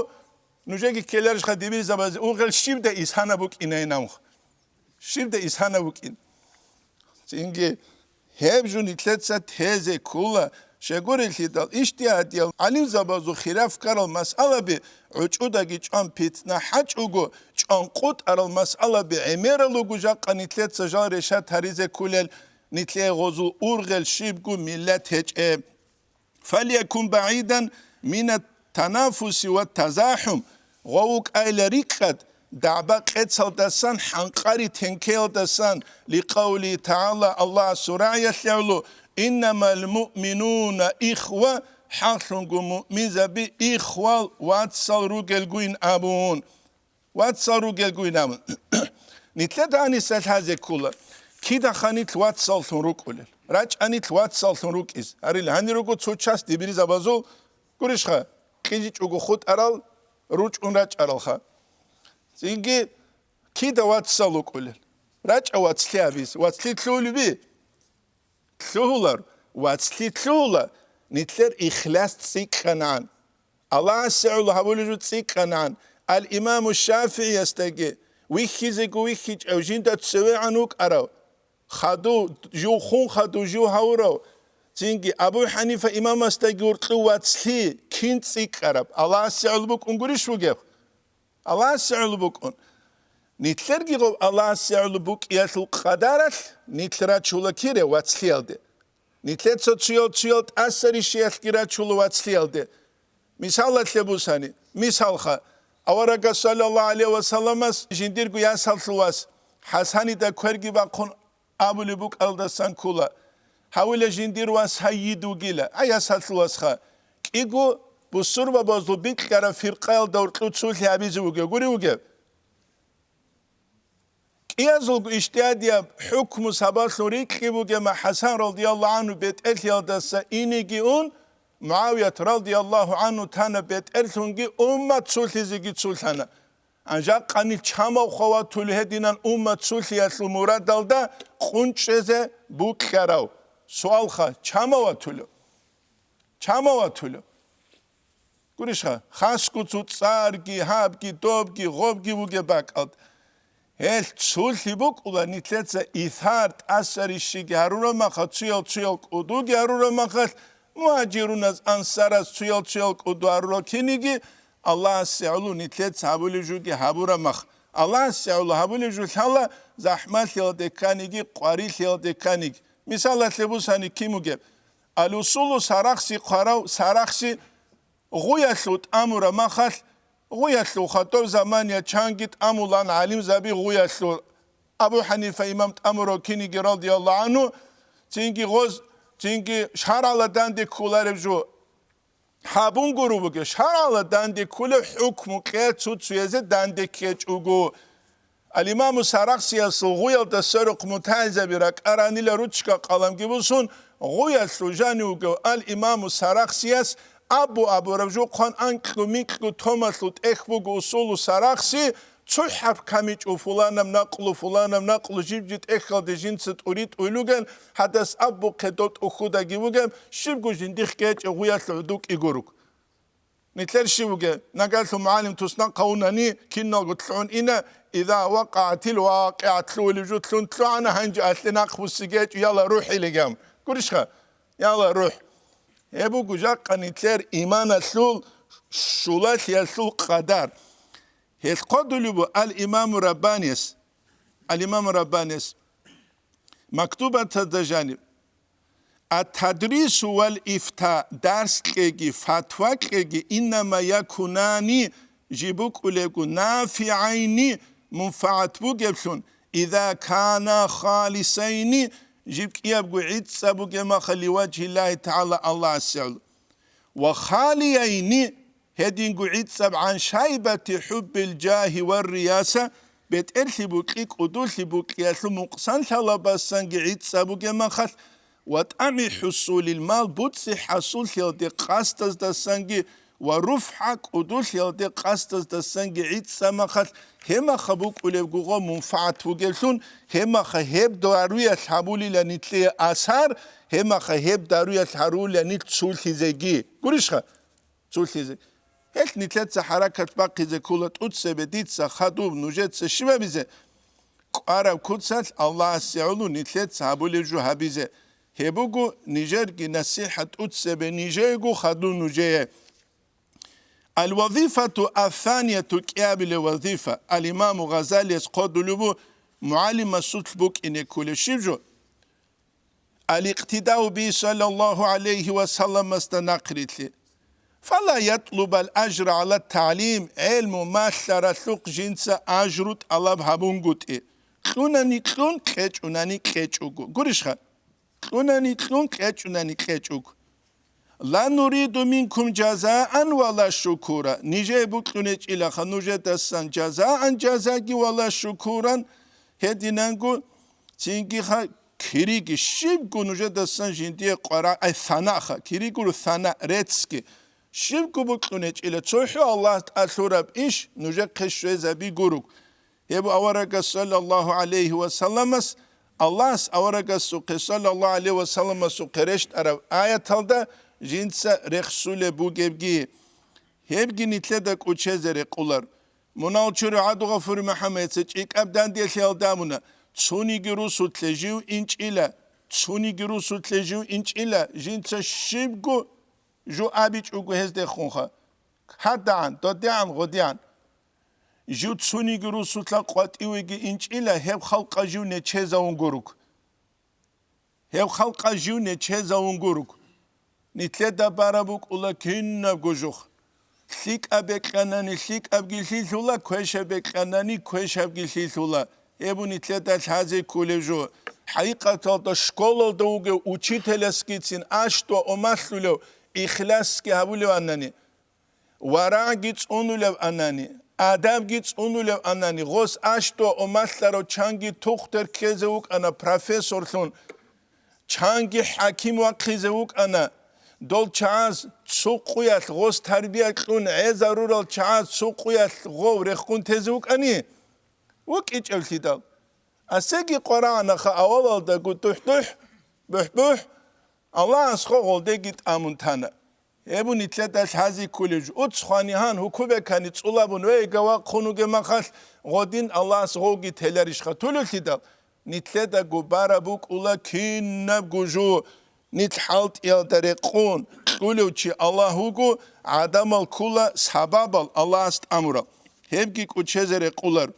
нужеги ккеларищха дибирзабазе, ургъел щибдай исана букӀинайин амх? Щибдай исана букӀин? Цинги гьеб жо нилъеца тезе ккола, щегурелъидал, ижтигьадиял гӀалимзабазул хилаф ккарал масъалаби гӀучӀудаги чӀван питна хӀачӀого, чӀван къутӀарал масъалаби гӀемерал руго жакъа нилъеца жал решат гьаризе кколел, нилъее гъозул ургъел щибго миллат гьечӀеб. «Фалякун багӀидан минат танафуси ва тазахӀум», гъов вукӀайла рикӀкӀад, дагӀба-къецалдасан, хӀанкъари-тенкеялдасан, ликъавлигьи тагӀала, Аллагьасул рагӀиялъе гӀоло: «Иннамал муъминуна ихва», хӀакълъунго муъминзаби ихвал, вацал ругелгуин абун. Вацал ругелгуин абун. Нилъеда гьаниса лъазе ккола, кидаха нилъ вацаллъун рукӀулел, рачӀа нилъ вацаллъун рукӀиз. Гьарил гьанир руго цо час дибирзабазул, гурищха, кьижичӀого хутӀарал, ручӀун рачӀаралха. Цинги кида вацал рукӀулел? РачӀа вацлъи абиз, вацлъи лъугьулеби? Лъугьулар, вацлъи лъугьула, нилъер ихлас цӀикӀкӀанагӀан. Аллагьасе гӀоло гьабулеб жо цӀикӀкӀанагӀан. Ал-Имаму ШафигӀиясдаги, вихьизего вихьичӀев, жинда цевегӀан вукӀарав, хадув, жив хун хадув, жив гьавурав, цинги Абу ХӀанифа имамасдаги гьоркьов вацлъи кин цӀикӀкӀараб? Аллагьасе гӀоло букӀун гурищ бугеб? Аллагьасе гӀоло букӀун. Нилъерги гъоб Аллагьасе гӀоло букӀиялъул къадаралъ нилъ рачула кире вацлъиялде. Нилъер цо-цоял-цоял тӀаса рищиялъги рачула вацлъиялде. Мисалалъе бусани, мисалха, аварагас, саллаллагьу гӀалайгьи ва салламас, жиндирго ясалъул вас ХӀасанида кверги бахъун абулеб букӀалдасан ккола: «Гьавила жиндир вас гьайид вугила, гӀаяс гьалъуласха, кӀиго бусурбабазул бикьараб фиркъаялда гьоркьов цулъи гьабизе вугев гури вугев». КӀиязулго ижтигьадияб хӀукму сабаблъун рикьи бугема ХӀасан радияллагьу гӀангьу бетӀерлъиялдаса инеги ун, МугӀавият радияллагьу гӀангьу тана бетӀерлъунги, уммат цулъизеги цулъана. Жакъа нилъ чамав хъватулев гьединан уммат цулъиялъул мурадалда къунчӀезе букьарав? Суалха, чамав ватулев? Чамав ватулев? Гурищха, хасго цо цӀарги, гьабги, добги, гъобги вугеб бакӀалд. Гьелъ цулъи букӀула нилъеца исар тӀаса рищиги гьарураб махалъ, цуял-цуял кӀудуги гьарураб махалъ, мугьажируназ, ансараз цуял-цуял кӀуду гьарурал киниги, Аллагьасе гӀоло нилъеца гьабулеб жуги гьабураб мах. Аллагьасе гӀоло гьабулеб жу лъала захӀмалъиялде кканиги, къварилъиялде кканиги. Мисалалъе бусани кин бугеб? Ал-Усулу Сарахси хъварав Сарахси гъуялъул тӀамураб махалъ, гъуялъул хадуб замания чанги тӀамулан гӀалимзаби гъуялъул, Абу ХӀанифа имам тӀамурав киниги радияллагьу гӀангьу, цинги гъоз, цинги шаргӀалда данде кколареб жо гьабун гуро бугеб, шаргӀалда данде кколеб хӀукму кье цо-цоязе данде ккечӀого. Ал-Имаму Сарахсиясул гъуялда сверухъ мутагӀилзаби ракӀаранила ручка-къаламги бусун, гъуялъул жанив вугев ал-Имаму Сарахсияс абу-абураб жухъан анкьго-минкьго томалъул тӀехь буго Усулу Сарахси, цо хӀарп камичӀо фуланаб накълу, фуланаб накълу жиб-жиб тӀехьалде жинца тӀури-тӀуй лугел, гьадас абухъе дов тӀухьудаги вугеб, щибго жиндихъ гьечӀеб гъуялъул гӀодов кӀиго руго. Нилъер щив вугев? Нагалъун мугӀалим туснахъ гьавунани, киналго лъугӀун ина, «Иза вакъагӀатил вакъигӀа» лъугьулеб жо лъун лъугӀана, гьанже алъе нахъ буссиги гьечӀо, яла рухӀ илигам. Гурищха? Яла рухӀ. Гьеб буго жакъа нилъер иманалъул щулалъиялъул къадар. Гьелъ хъодулеб буго ал-Имаму Раббанияс. Ал-Имаму Раббанияс. Мактубатазда жаниб. Ат-тадрису вал ифта, дарс кьеги, фатва кьеги, иннама якунани, жиб букӀулебго, нафигӀайни, мунфагӀат бугеблъун, иза кана халисайни, жиб кӀиябго гӀицӀаб бугеб маха, ливажгьиллагьи тагӀала, Аллагьасе гӀоло. Ва халияйни, гьединго гӀицӀаб, гӀан шайбати хӀуббил жагьи ва рияса, бетӀерлъи букьи, кӀудулъи букьиялъул мукъсан лъалабасанги гӀицӀаб бугеб махалъ, ва тӀами хӀусулил мал, буцӀи хӀасуллъиялде къасдаздасанги ва руфгӀа, кӀудулъиялде къасдаздасанги гӀицӀаб махалъ, гьеб маха букӀулебго гъо мунфагӀат бугеблъун, гьеб маха гьеб даруялъ гьабулила нилъее асар, гьеб маха гьеб даруялъ гьарулила нилъ цулъизеги. Гурищха? Цулъизе. Гьелъ нилъеца хӀаракат бахъизе ккола тӀуцебе дица хадуб нужеца щиб гьабизе? КӀвараб куцалъ Аллагьасе гӀоло нилъеца гьабулеб жо гьабизе. Гьеб буго нижерги насихӀат тӀуцебе нижеего, хадуб нужее. Ал-вазифату ас-санияту, кӀиабилеб вазифа, ал-Имаму Гъазалияс хъодулеб бу-, мугӀалимасулъ букӀине кколеб щиб жо? Ал-икътидау би саллаллагьу гӀалайгьи ва салламасда нахърилълъи. Фала ятлубал ажра гӀала тагӀлим, гӀелму малъаралъухъ жинца ажру тӀалаб гьабунгутӀи. Кьунани кьун, кьечӀунани кьечӀого. Гурищха? Кьунани кьун, кьечӀунани кьечӀого. Ла нуриду минкум жазаан ва ла шукура. Нижее букьунечӀилаха нужедасан жазаан, жазаги, ва ла шукуран, гьединанго цинги ха-, кириги, щибго нужедасан жиндие къвара-, ай, санаха, кири гуро сана, реццги. Щибго букьунечӀила, цохӀо Аллагь тӀалъураб иш нужехъе щвезаби гуруг. Гьеб аварагас саллаллагьу гӀалайгьи ва салламас, Аллагьас аварагасухъе саллаллагьу гӀалайгьи ва салламасухъе рещтӀараб аяталда жинца рехсулеб бугебги. Гьебги нилъеда кӀучезе рекъулар. Мунагьал чурав ГӀабдулгъафур МухӀаммадица чӀикӀаб данделъиялда абуна: цониги русулъе жив инчӀила, цониги русулъе жив инчӀила, жинца щибго жо абичӀого гьездехунха. ГьадагӀан, додегӀан, гъодигӀан. Жив цониги русулъа къватӀивеги инчӀила, гьеб халкъа жив нечезавун гуруг. Гьеб халкъа жив нечезавун гуруг. Нилъеда бараб букӀула кинабго жух. ЛъикӀаб бекьанани лъикӀабги лъилъула, квешаб бекьанани квешабги лъилъула. Гьеб нилъеда лъазе кколеб жо. ХӀакъикъаталда школалда вугев учителасгицин аштӀуа умалъулев ихласги гьабулеванани, варагӀги цӀунулев анани, адабги цӀунулев анани, гъос аштӀуа умалъарав чанги тухтер ккезе вукӀана профессорлъун, чанги хӀаким вахъизе вукӀана, дол чагӀаз цо къуялъ гъос тарбия кьун гӀезарурал чагӀаз цо къуялъ гъов рехун тезе вукӀани? ВукӀичӀевлъидал. Асеги къварагӀанаха авалалдаго духь-духь, бухь-бухь, Аллагьас гъо гъолдеги тӀамун тана. Гьеб нилъеда лъази кколеб жо. Уцхъани гьан гьукубекани цӀулабун вегавахъун вугеб махалъ, гъодин Аллагьас гъовги теларищха тулевлъидал, нилъеда губараб букӀула кинабго жо, нилъ хӀалтӀиялда рекъон, кьулев чи Аллагь вуго, гӀадамал ккула сабабал Аллагьас тӀамурал. Гьебги кӀучезе рекъулар.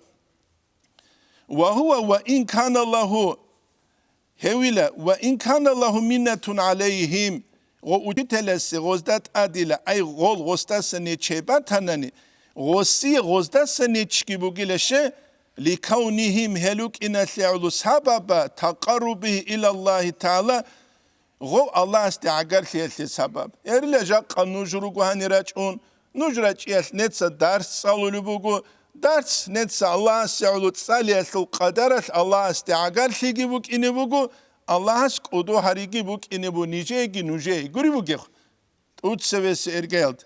Ва гьува ва ин кана лагьу, гьевила, ва ин кана лагьу миннатун гӀалайгьим, гъо учителасе гъозда тӀадила, ай гъол гъосдаса нечей батанани, гъосие гъоздаса нечги бугила ше, ликавнигьим, гьел рукӀиналъе гӀоло сабаба, такъаррубигьи илаллагьи тагӀала, гъов Аллагьасде гӀагарлъиялъе сабаб. Гьерила жакъа нуж руго гьанир рачӀун, нуж рачӀиялъ неца дарс цӀалулеб буго, дарс неца Аллагьасе гӀоло цӀалиялъул къадаралъ Аллагьасде гӀагарлъиги букӀине буго, Аллагьас кӀодо гьариги букӀине буго нижееги нужее. Гури бугехъ, тӀуцевесе иргаялда.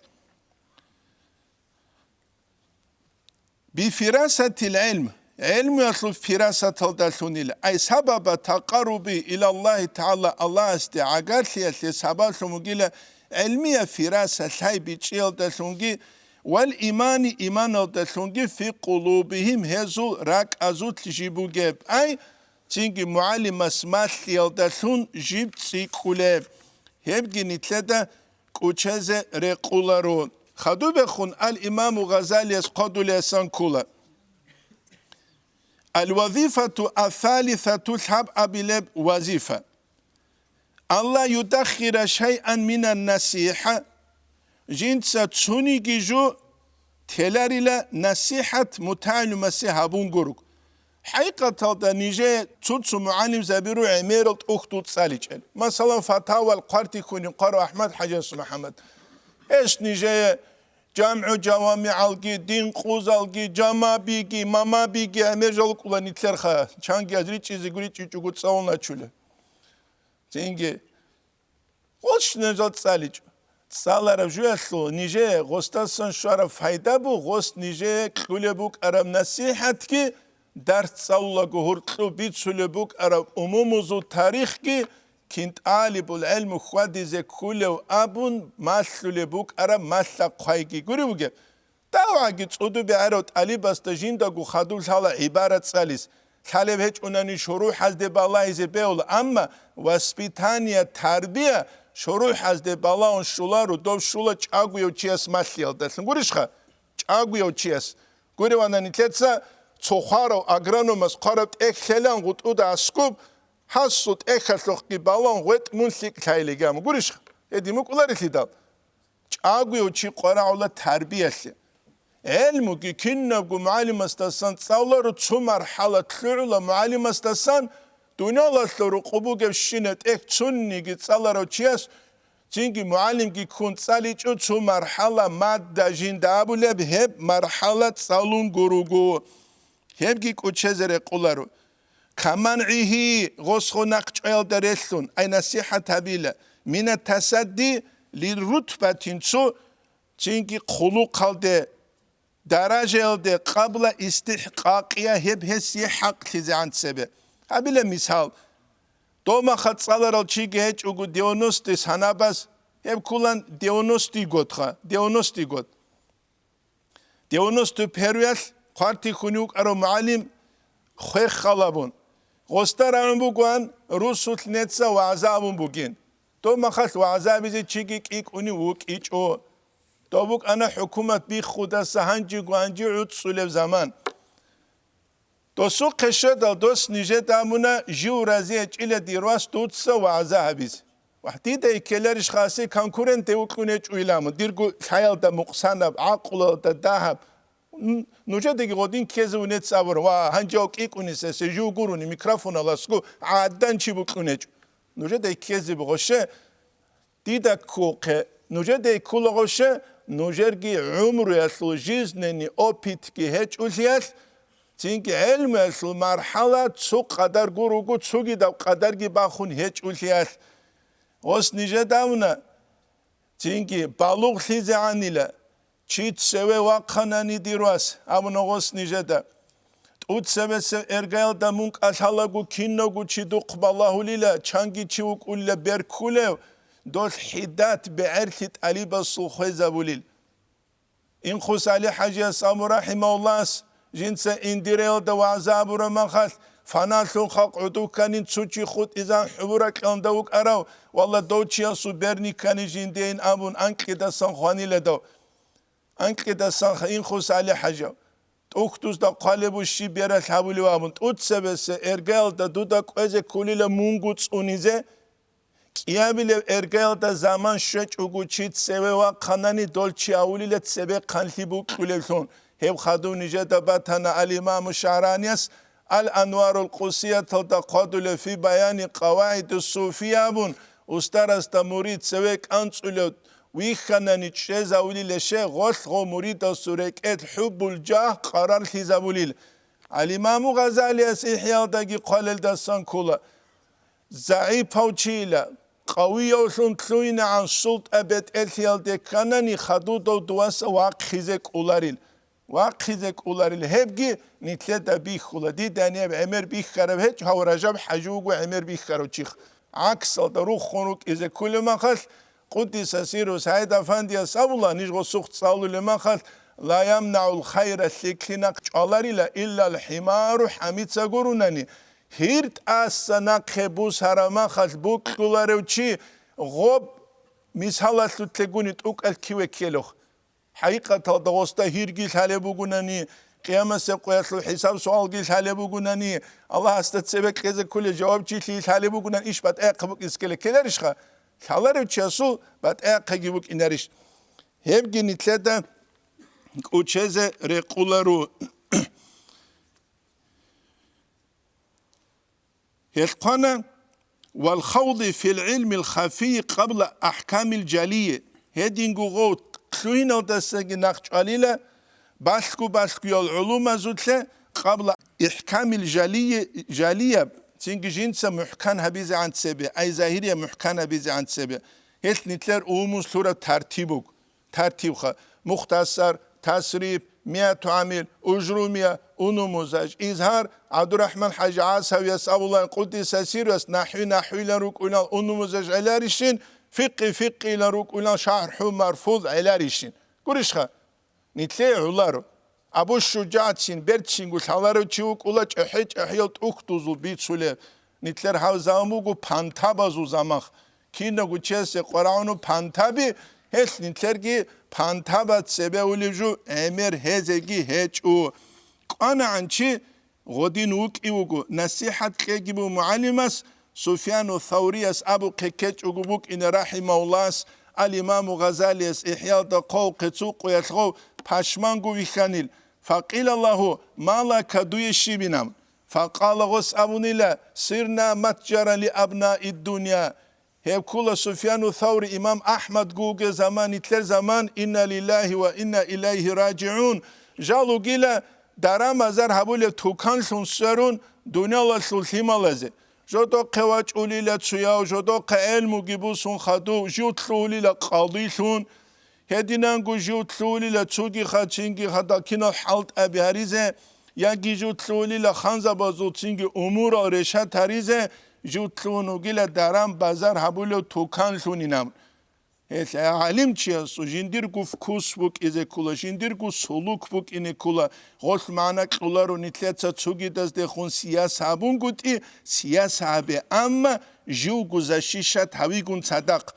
Бифирасатил гӀилм, гӀелмуялъул фирасаталдалъунила, ай сабаба такъарруби илаллагьи тагӀала, Аллагьасде гӀагарлъиялъе сабаблъун бугила, гӀилмияб фираса лъай бичӀчӀиялдалъунги, вал имани, иманалдалъунги, фи къулубигьим, гьезул ракӀазулъ жиб бугеб, ай цинги мугӀалимас малъиялдалъун жиб цӀикӀкӀулеб. Гьебги нилъеда кӀучезе рекъуларо. Хадубехун ал-Имаму Гъазалияс хъодулесан ккола. Ал-вазифату ас-салисату, лъабабилеб вазифа. «Алла юдаххира шайъан минан насихӀа», жинца цониги жо теларила насихӀат мутагӀилумасе гьабун гуруг. ХӀакъикъаталда нижее цо-цо мугӀалимзабиру гӀемерал тӀухьдул цӀаличӀел. Масалан, фатавал хъвартихьунин хъварав АхӀмад ХӀажияс МухӀаммад. Гьес нижее жамгӀу жавамигӀалги, дин къузалги, жамабиги, мамабиги гӀемер жал кӀула нилъерха, чанги аз ричӀчӀизе гуричӀичӀого цӀалуначула. Цинги гъос нижал цӀаличӀо. ЦӀалараб жуялъул нижее гъосдасан щвараб пайда буго, гъос нижее кьулеб букӀараб насихӀатги, дарс цӀалулаго гьоркьоб бицулеб букӀараб умумузул тарихги, кин тӀалибул гӀелму хьвадизе кколев абун малъулеб букӀараб малъа-хъвайги гурев вугеб. ДагӀваги цӀудубе гӀарав тӀалибасда жиндаго хадуб лъала гӀибарат цӀалис, лъалеб гьечӀунани шурухӀазде балагьизе бегьула, амма воспитание, тарбия шурухӀазде балагьун щоларо, доб щола чӀагояв чияс малъиялдалъун. Гурищха? ЧӀагояв чияс. Гуревани, нилъеца цо хварав агрономас хъвараб тӀехь лъелан гъутӀуда аскӀоб, гьасул тӀехьалъухъги балагьун гъветӀ мун лъикӀ лъайилигама. Гурищха? Гьедин букӀуларелъидал. ЧӀагояв чи къварагӀула тарбиялъе. ГӀелмуги кинабго мугӀалимасдасан цӀалуларо, цо мархӀала лъугӀула мугӀалимасдасан, дуниялалъул рукъу бугебщина тӀехь цониги цӀаларав чияс, цинги мугӀалимги ккун цӀаличӀо, цо мархӀала мадда жинда абулеб, гьеб мархӀала цӀалун гуруго. Гьебги кӀочезе рекъоларо. Каман гӀигьи, гъосго нахъчӀваялда релълъун, ай насихӀат гьабила, мина тасадди лиррутбатин, цо цинги хъулухъалде, даражаялде, къабла истихӀкъакъия, гьеб гьесие хӀакълъизегӀан цебе. Гьабила мисал, домаха цӀаларал чиги гьечӀого девяностый санабаз, гьеб кколан девяностый годха, девяностый год. Девяносто первыялъ хъвартихьун вукӀарав мугӀалим хвеххал абун. Гъосда рагӀун бугоан русулъ неца вагӀза абун бугин. Доб махалъ вагӀза абизе чиги кӀикӀунев вукӀичӀо. Дов букӀана хӀукумат биххудаса гьанжего гьанже гӀуцӀцӀулеб заман. Досухъе щведал, дос нижеда абуна, жив рази гьечӀила дир вас дуца вагӀза гьабизе. Вагь, дида ккеларищ хасие конкуренте вукьун гьечӀо иламу, дирго лъаялда мукъсанаб, гӀакълуялда дагьаб. Н-, нужедаги гъодин ккезе унец абура, ва, гьанже кӀикӀуни сесе, жив гурони микрофоналасго гӀадан чи букьун гьечӀо. Нужедай ккезе бугъоще, дида ккухъе, нужедай ккулагъоще, нужерги гӀумруялъул жизненный опытги гьечӀолъиялъ, цинги гӀелмуялъул мархӀала цо къадар гуруго, цогидаб къадарги бахун гьечӀолъиялъ. Гъос нижедавна, цинги балугълъизегӀанила, чи цеве вахъанани дир вас, абуна гъос нижеда. ТӀуцебесеб эргаялда мун кӀалъалаго кинавго чи духъ балагьулила, чанги чи вукӀулила берккулев, долъ хӀидат бегӀерлъи тӀалибасул хвезабулил. Инхус ГӀали-ХӀажияс абу рахӀимагьуллагьас, жинца Индиреялда вагӀза абураб махалъ, фаналъул халкъ гӀодов кканин цо чи хутӀизан хӀубуракьалда вукӀарав, валла, дов чиясул берни ккани жиндейин абун анкьидасан хванила дов. Анкьидасан ха-, Инхус ГӀали-ХӀажав. ТӀухьдузда хъвалеб буго щиб бералъ гьабулев абун, тӀуцебесеб эргаялда дуда кӀвезе кколила мунго цӀунизе, кӀиабилеб эргаялда заман щвечӀого чи цеве вахъанани, дол чи авулила цебе хъанлъи букьулевлъун. Гьеб хадув нижеда батана ал-Имаму ШагӀранияс ал-Анварул Къудсияталда хъвадулев фи баяни къавагӀиду суфия абун, устарасда мурид цеве кӀанцӀулев вихьанани чӀезавулилеше, гъолъго муридасул рекӀелъ хӀуббул-жагь къарарлъизабулил. Ал-Имаму Гъазалияс ИхӀяалдаги хъвалелдасан ккола. ЗагӀипав чийила, къавиявлъун лъугьинегӀан султӀа бетӀерлъиялде кканани, хадудав дуваса вахъизе кӀоларил. Вахъизе кӀоларил гьебги нилъеда бихьула. Дида гьеб гӀемер бихьарав гьечӀ, гьав Ражаб-хӀажи вуго гӀемер бихьарав чих. ГӀаксалда руххун рукӀизе кколеб махалъ, Къуддиса сирру СагӀид-Афандияс абула, ниж гъосухъ цӀалулеб махалъ, ла ямнагӀул хайра, лъикӀлъи нахъ чӀваларила, иллал хӀимару, хӀамица гурунани, гьир тӀаса нахъе бусараб махалъ букьуларев чи гъоб мисалалъулъегуни тӀукӀал киве ккелухъ. ХӀакъикъаталда гъосда гьирги лъалеб бугунани, Къиямасеб къоялъул хӀисаб-суалги лъалеб бугунани, Аллагьасда цебе кьезе кколел жавабчилъи лъалеб бугунани, иш батӀа-, батӀияб букӀине ккеларищха? Лъаларев чиясул батӀиябги букӀинарищ? Гьебги нилъеда кӀочезе рекъоларо. Гьелъ хъвана: «Вал хавди фил гӀилмил хафийи къабла ахӀкамил жалийи». Гьединго гъов лъугьиналдасаги нахъ чӀвалила, балъго-балъгоял гӀулумазулъе, къабла ихӀкамил жалийи, жалияб, цинги жинца мухӀкан гьабизегӀан цебе, ай загьирияб мухӀкан гьабизегӀан цебе. Гьелъ нилъер умумулъ лъураб тартиб буго. Тартибха: мухтасар, тасриф, миату гӀамил, ужрумия, унумузаж, изгьар. ГӀабдурахӀман хӀажи ГӀасавияс абулаан, къуддиса сирруяс, нахӀви нахӀвилан рукӀунал унумузаж гӀеларищин, фикъи фикъилан рукӀунал шархӀу марфуз гӀеларищин. Гурищха? Нилъее гӀоларо. Абу ШужагӀцин берцинго лъаларев чи вукӀула чӀахӀи-чӀахӀиял тӀухьдузул бицулев. Нилъер гьав заман буго пантабазул замах. Кинаго чиясе къварагӀуну пантаби, гьелъ нилъерги пантаба цебе улев жо гӀемер гьезеги гьечӀо. КӀванагӀан чи гъодин вукӀи вуго, насихӀат кьеги буго мугӀалимас, Суфьяну Саврияс абухъе ккечӀого букӀине рахӀимагьуллагьас, ал-Имаму Гъазалияс ИхӀялда хъвал-хъицукъуялъ гъов пашманго вихьанил, факъила лагьу: «Ма лака, дуе щибинаб?» Факъала, гъос абунила: «Сирна матжаран ли абнаид дунья». Гьеб ккула Суфьяну Саври имам АхӀмадго вугев заман, нилъер заман, «Инна лиллагьи ва инна илайгьи ражигӀун», жал вугила даран-базар гьабулеб туканлъун сверун дуниялалъул лъималазе. Жодохъе вачӀулила цояв, жодохъе гӀелмуги бусун хадув, жив лъугьулила къадилъун. Гьединанго жив лъугьулила цуги хадчинги хадал кинал хӀалтӀаби гьаризе, яги жив лъугьулила ханзабазулцинги умурал решат гьаризе, жив лъугьун вугила даран-базар гьабулев туканлъунинаб. Гьелъ гӀалимчиясул жиндирго вкус букӀизе ккола, жиндирго сулук букӀине ккола, гъолъ магӀна кьоларо нилъеца цугидаздехун сияса гьабунгутӀи, сияса гьабе, амма живго защищать гьавигун цадахъ.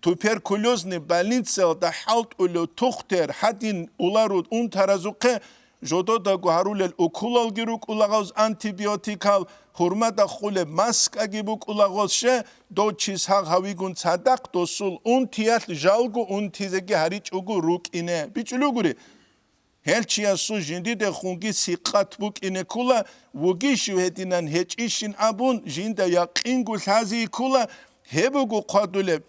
Туберкулезный больницаялда хӀалтӀулев тухтер гьадин улару унтаразухъе, жододаго гьарулел уколалги рукӀула гъоз антибиотикал, гьурмада хъулеб маскаги букӀула гъоз, ще дов чи сагъ гьавигун цадахъ досул унтиялъ жалго унтизеги гьаричӀого рукӀине бичӀчӀулугури. Гьел чиясул жиндидехунги сикъат букӀине ккола, вугищив гьединан гьечӀищин абун, жинда якъинго лъази ккола, гьеб буго хъвадулеб.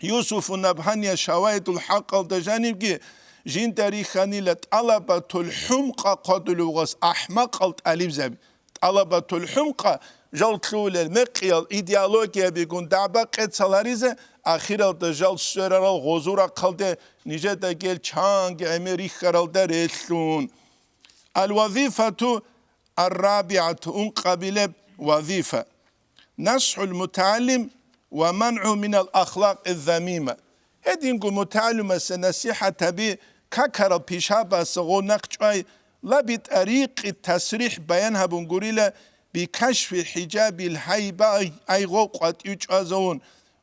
Юсуфу Набгьания Шаваидул ХӀакъалда жанибги жинда рихьанила тӀалабатул хӀумкъа хъвадулев гъос ахӀмакъал тӀалибзаби. ТӀалабатул хӀумкъа жал лъугьулел мекъиял идеологиябигун дагӀба-къецал гьаризе, ахиралда жал сверарал гъозул рахъалде нижеда гел чанги гӀемер рихьаралда релълъун. Ал-вазифату ар-рабигӀату, ункъабилеб вазифа. НасхӀул мутагӀалим ва мангӀу минал ахлакъи замима. Гьединго мутагӀалимасе насихӀат гьаби, какарал пишабасе гъов нахъчӀвай, ла битӀарикъи тасрихӀ баян гьабун гурила, бикашфи хӀижабил гьайба, ай гъов къватӀив чӀвазавун,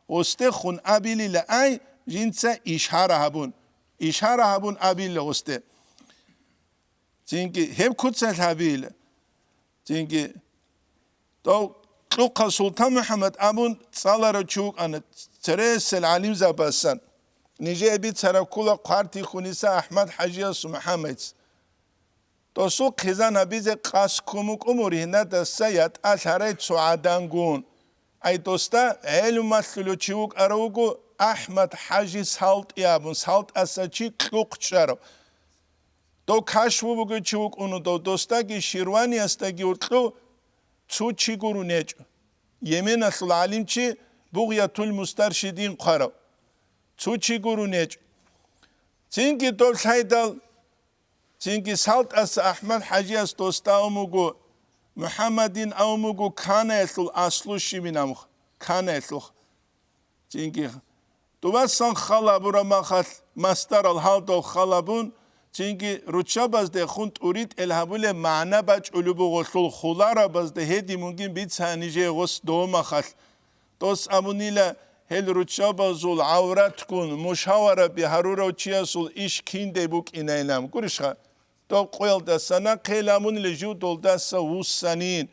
гъосдехун абилила ай, жинца ишара гьабун, ишара гьабун абилила гъосде. Цинги гьеб куцалъ гьабила. Цинги дов Кьухъа Султан МухӀаммад абун цӀаларав чи вукӀана, цересел гӀалимзабасан. Нижее бицараб ккола Хъвартихуниса АхӀмад-хӀажиясул МухӀаммадица. Досул хъизан гьабизе къасд ккун букӀун мургьинадаса ятӀа лъарай цо гӀадангун. Ай досда гӀелумалъулев чи вукӀарав вуго АхӀмад-хӀажи СалтӀи абун, СалтӀаса чи Кьухъ чӀарав. Дов кашфу бугев чи вукӀуну дов, досдаги Ширваниясдаги гьоркьов цо чи гурун гьечӀо. Йеменалъул гӀалимчи Бугъятул Мустаршидин хъварав цо чи гурун гьечӀо. Цинги дов лъайдал, цинги СалтӀаса АхӀмад-хӀажияс досда авун буго, МухӀаммадин авун буго Канаялъул аслу щибин абун, Канаялъул. Цинги дубасан хал гьабураб махалъ, масдарал гьалдал хал гьабун, цинги руччабаздехун тӀуритӀел гьабулеб магӀна бачӀулеб бугелъул хуларабазда гьедин мугин бицани жей гъос дов махалъ. Дос абунила, гьел руччабазул гӀавратгун мушавараби гьарурав чиясул иш киндай букӀинайилан. Гурищха? Дов къоялдаса нахъе ламунила жив долдаса вуссанин.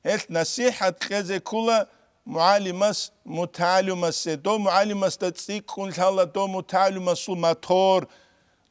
Гьелъ насихӀат кьезе ккола мугӀалимас мутагӀалимасе. Дов мугӀалимасда цӀикӀкӀун лъала дов мутагӀалимасул мотор.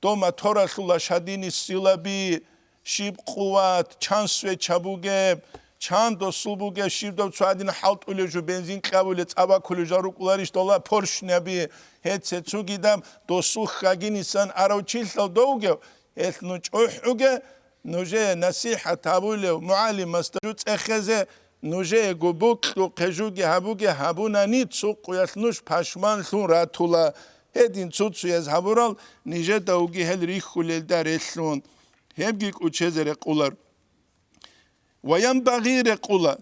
Дов моторалъул лошадиный силаби, щиб къуват, чан свеча бугеб, чан досул бугеб, щиб дов цо гьадин хӀалтӀулев жо, бензин кьабулев, цӀа бакулев жо рукӀуларищ дола поршняби, гьеце цугидаб досул хьагинисан арав чилъал довгев, гьелъ ну чӀухӀуге, нужее насихӀат гьабулев мугӀалимасда жо цӀехезе, нужеего бокьухъе жуги гьабуге гьабунани, цо къуялъ нуж пашманлъун ратула. Гьедин цо-цояз гьабурал нижеда вуги гьел рихьулелда релълъун. Гьебги кӀучезе рекъулар. Ва янбагъи рекъула,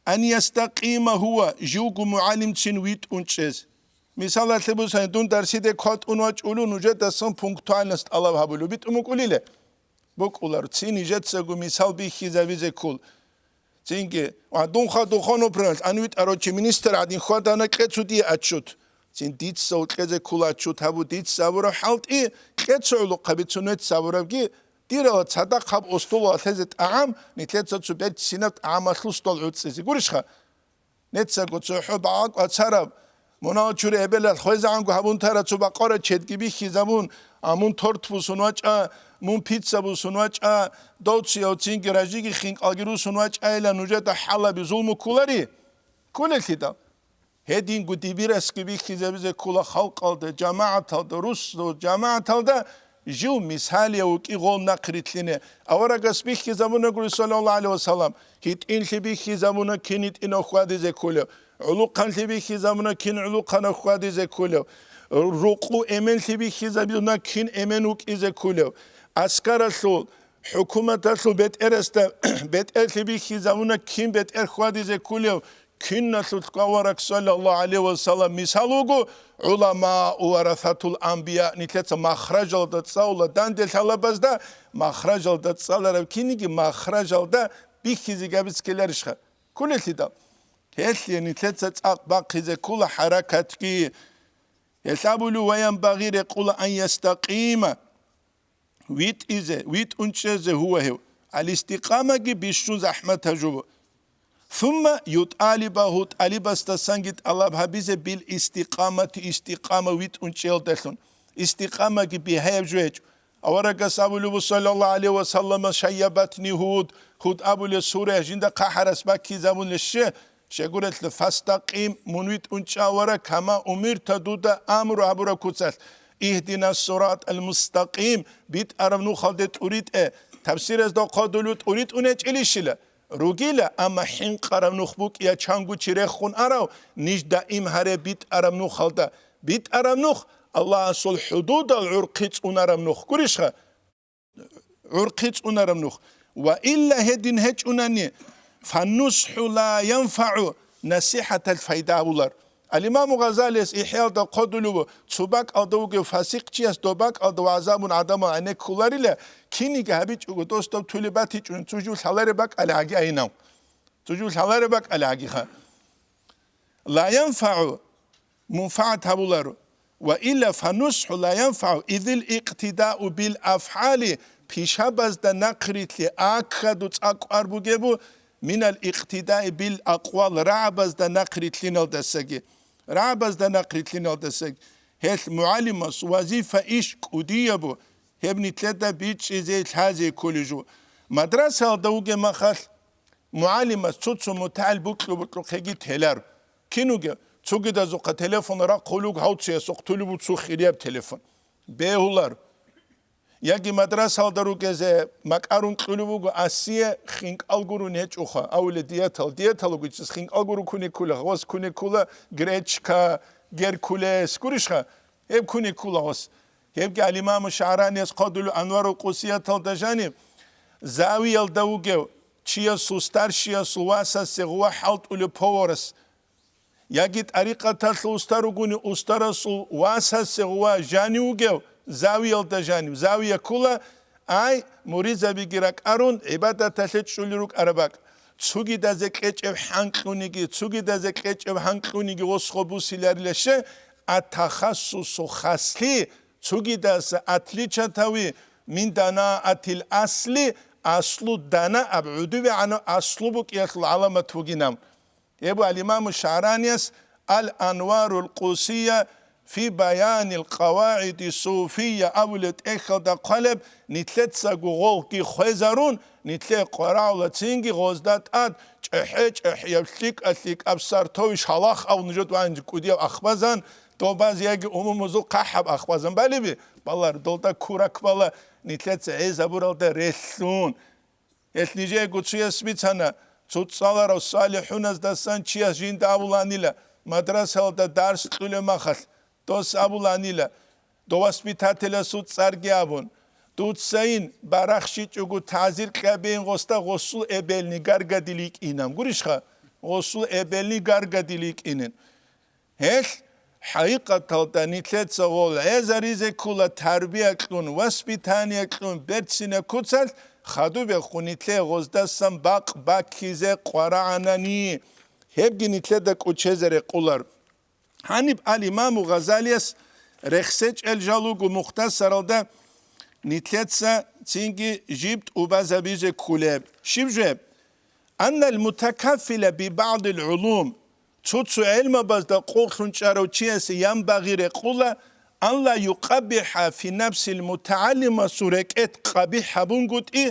ан ястакъима гьува, живго мугӀалимцин витӀун чӀез. Мисалалъе бусани, дун дарсиде кватӀун вачӀулев, нужедасан пунктуальность тӀалаб гьабулев, битӀун букӀулиле? БукӀулар, цин нижецаго мисал бихьизабизе ккол. Цинги, ва дун хадув ха, например, ан витӀарав чи министр гӀадин хьвадана, кье цо дие отчет. Цин дица укьезе ккола отчет гьабу, дица гьабураб хӀалтӀи, кье цо гӀолохъаби цо нуеца гьабурабги, дирала цадахъ гьаб остолалъезе тӀагӀам, нилъеца цо берцинаб тӀагӀамалъул стол гӀуцӀизе. Гурищха? Нецаго цохӀо багӀа кӀвацараб, мунагьал чури эбелалъ хвезегӀанго гьабун тара цо бакъвараб чедги бихьизабун, а мун торт бусун вачӀа, мун пицца бусун вачӀа, довцияв цинги ражиги хинкъалги русун вачӀайилан нужеда хӀалаби зулму кколари? Кколелъидал? Гьединго дибирасги бихьизабизе ккола халкъалда, жамагӀаталда, русу жамагӀаталда, жив мисалияв вукӀи гъол нахърилълъине. Аварагас бихьизабунагури, саллаллагьу гӀалайгьи ва саллам, гьитӀинлъи бихьизабуна кин гьитӀинав хьвадизе кколев, гӀулухъанлъи бихьизабуна кин гӀулухъанав хьвадизе кколев, рукъу эменлъи бихьизабуна кин эмен вукӀизе кколев, аскаралъул, хӀукуматалъул бетӀерасда бетӀерлъи бихьизабуна кин бетӀер хьвадизе кколев, Киналъулъ авараг, саллаллагьу гӀалайгьи ва саллам, мисал вуго, гӀуламау варасатул анбия, нилъеца махражалда цӀалула данде лъалабазда, махражалда цӀалараб киниги махражалда бихьизе гьабизе ккеларищха? Кколелъидал. Гьелъие нилъеца цӀакъ бахъизе ккола хӀаракатги. Гьелъ абулев ваян багъи рекъула ан ястакъима. ВитӀизе, витӀун чӀезе гьува гьев. Ал-истикъамаги бищун захӀмат гьажубу. Сумма юталибагьу, тӀалибасдасанги тӀалаб гьабизе бил истикъамати, истикъама витӀун чӀеялдалъун. Истикъамаги бигьаяб жо гьечӀо. Аварагас абулеб, саллаллагьу гӀалайгьи ва саллама, шайябатни Гьуд, Гьуд абулеб сура жинда хъахӀарас баккизабун лещи? Щегурелъул, фастакъим, мун витӀун чӀа вара, кама умирта, дуда амру гьабураб куцалъ. Игьдинас сиратал мустакъим, битӀараб нухалде тӀуритӀе. Табсиразда хъодулев тӀуритӀун гьечӀилищила? Ругила, амма хӀинкъараб нух букӀия чанго чи рехун арав, ниж даим гьаре битӀараб нухалда. БитӀараб нух, Аллагьасул хӀудудал гӀурхъи цӀунараб нух. Гурищха? ГӀурхъи цӀунараб нух. Ва илла гьедин гьечӀунани, фаннусхӀу ла янфагӀу, насихӀаталъ пайда гьабулар. Ал-Имаму Гъазалияс ИхӀяалда хъодулев, цо бакӀалда вугев фасикъчияс доб бакӀалда вагӀза абун гӀадамал гӀенеккуларила, киниги гьабичӀого дос доб тулеб батичӀун, цо жив лъалареб бакӀалъ гӀаги айинав. Цо жив лъалареб бакӀалъ гӀагиха. Ла янфагӀу, мунфагӀат гьабуларо. Ва илла фанусхӀу ла янфагӀу, изил икътидау бил афгӀали, пишабазда нахърилълъи аккаду цӀакъ кӀвар бугебу, минал икътидаи бил акъвал, рагӀабазда нахърилълъиналдасаги. РагӀабазда нахърилълъиналдасаги. Гьелъ мугӀалимас вазифа иш кӀудиябу, гьеб нилъеда бичӀчӀизе лъазе кколеб жо. Мадрасаялда вугеб махалъ, мугӀалимас цо-цо мутагӀил букьу-букьухъеги телар. Кин вугев? Цогидазухъа телефон рахъулев, гьавциясухъ тулев цо хирияб телефон. Бегьулар. Яги мадрасалда ругезе макӀарун кьулев вуго, асие хинкӀал гурун гьечӀоха, авуле диетал. Диетал вугичӀес хинкӀал гурун куни ккула, гъос куни ккула гречка, геркулес, гурищха? Гьеб куни ккула гъос. Гьебги ал-Имаму ШагӀранияс хъодулев Анварул Къусияталда жаниб, завиялда вугев чиясул, старшиясул васасе гъува хӀалтӀулев поварас, яги тӀарикъаталъул уста ругони, устарасул васасе гъува жанив вугев, завиялда жанив, завия ккула, ай, муридзабиги ракӀарун, гӀибадаталъе чӀулел рукӀараб бакӀ. Цугидазе кьечӀеб хӀанкьуниги, цугидазе кьечӀеб хӀанкьуниги гъос гъо бусиларила ще, а тахассусу хаслъи, цугидаса отличатави, мин данаатил асли, аслу данааб гӀудувегӀанав аслу букӀиялъул гӀаламат бугин абун. Гьеб алимаму ШагӀранияс Ал-Анварул Къусия фи баянил къавагӀиди суфия абулеб тӀехьалда хъвалеб, нилъецаго гъолги хвезарун, нилъее къварагӀула цинги гъозда тӀад чӀехӀе-чӀехӀияб, лъикӀа-лъикӀаб, сартовищ гьалахъ абун жо ван кӀудияв ахбазан, добаз яги умумузул хъахӀаб ахбазан балеби, балар долда курак бала, нилъеца гӀезабуралда релълъун. Гьелъ нижеего цуяс бицана, цо цӀаларав салихӀуназдасан чияс жинда абуланила, мадрасалда дарс кьулеб махалъ, дос абуланила, дов воспитателасул цӀарги абун, дуцайин барахщичӀого тазир кьабейин гъосда гъосул эбелни гаргадил йикӀинан. Гурищха? Гъосул эбелни гаргадил йикӀинин. Гьелъ, хӀакъикъаталда, нилъеца гъол гӀезаризе ккола тарбия кьун, воспитание кьун, берцина куцалъ, хадубехун нилъее гъоздасан бакъ баккизе къварагӀанани, гьебги нилъеда кӀочезе рекъолар. Гьаниб ал-Имаму Гъазалияс рехсечӀел жал руго мухтасаралда нилъеца цинги жиб тӀубазабизе кколеб. Щиб жеб? Аннал мутакаффила би баъдил гӀулум, цо-цо гӀелмабазда къокълъун чӀарав чиясе янбагъи рекъула, ан ла юкъаббихӀа фи нафсил мутагӀаллимасул рекӀед къабихӀ гьабунгутӀи,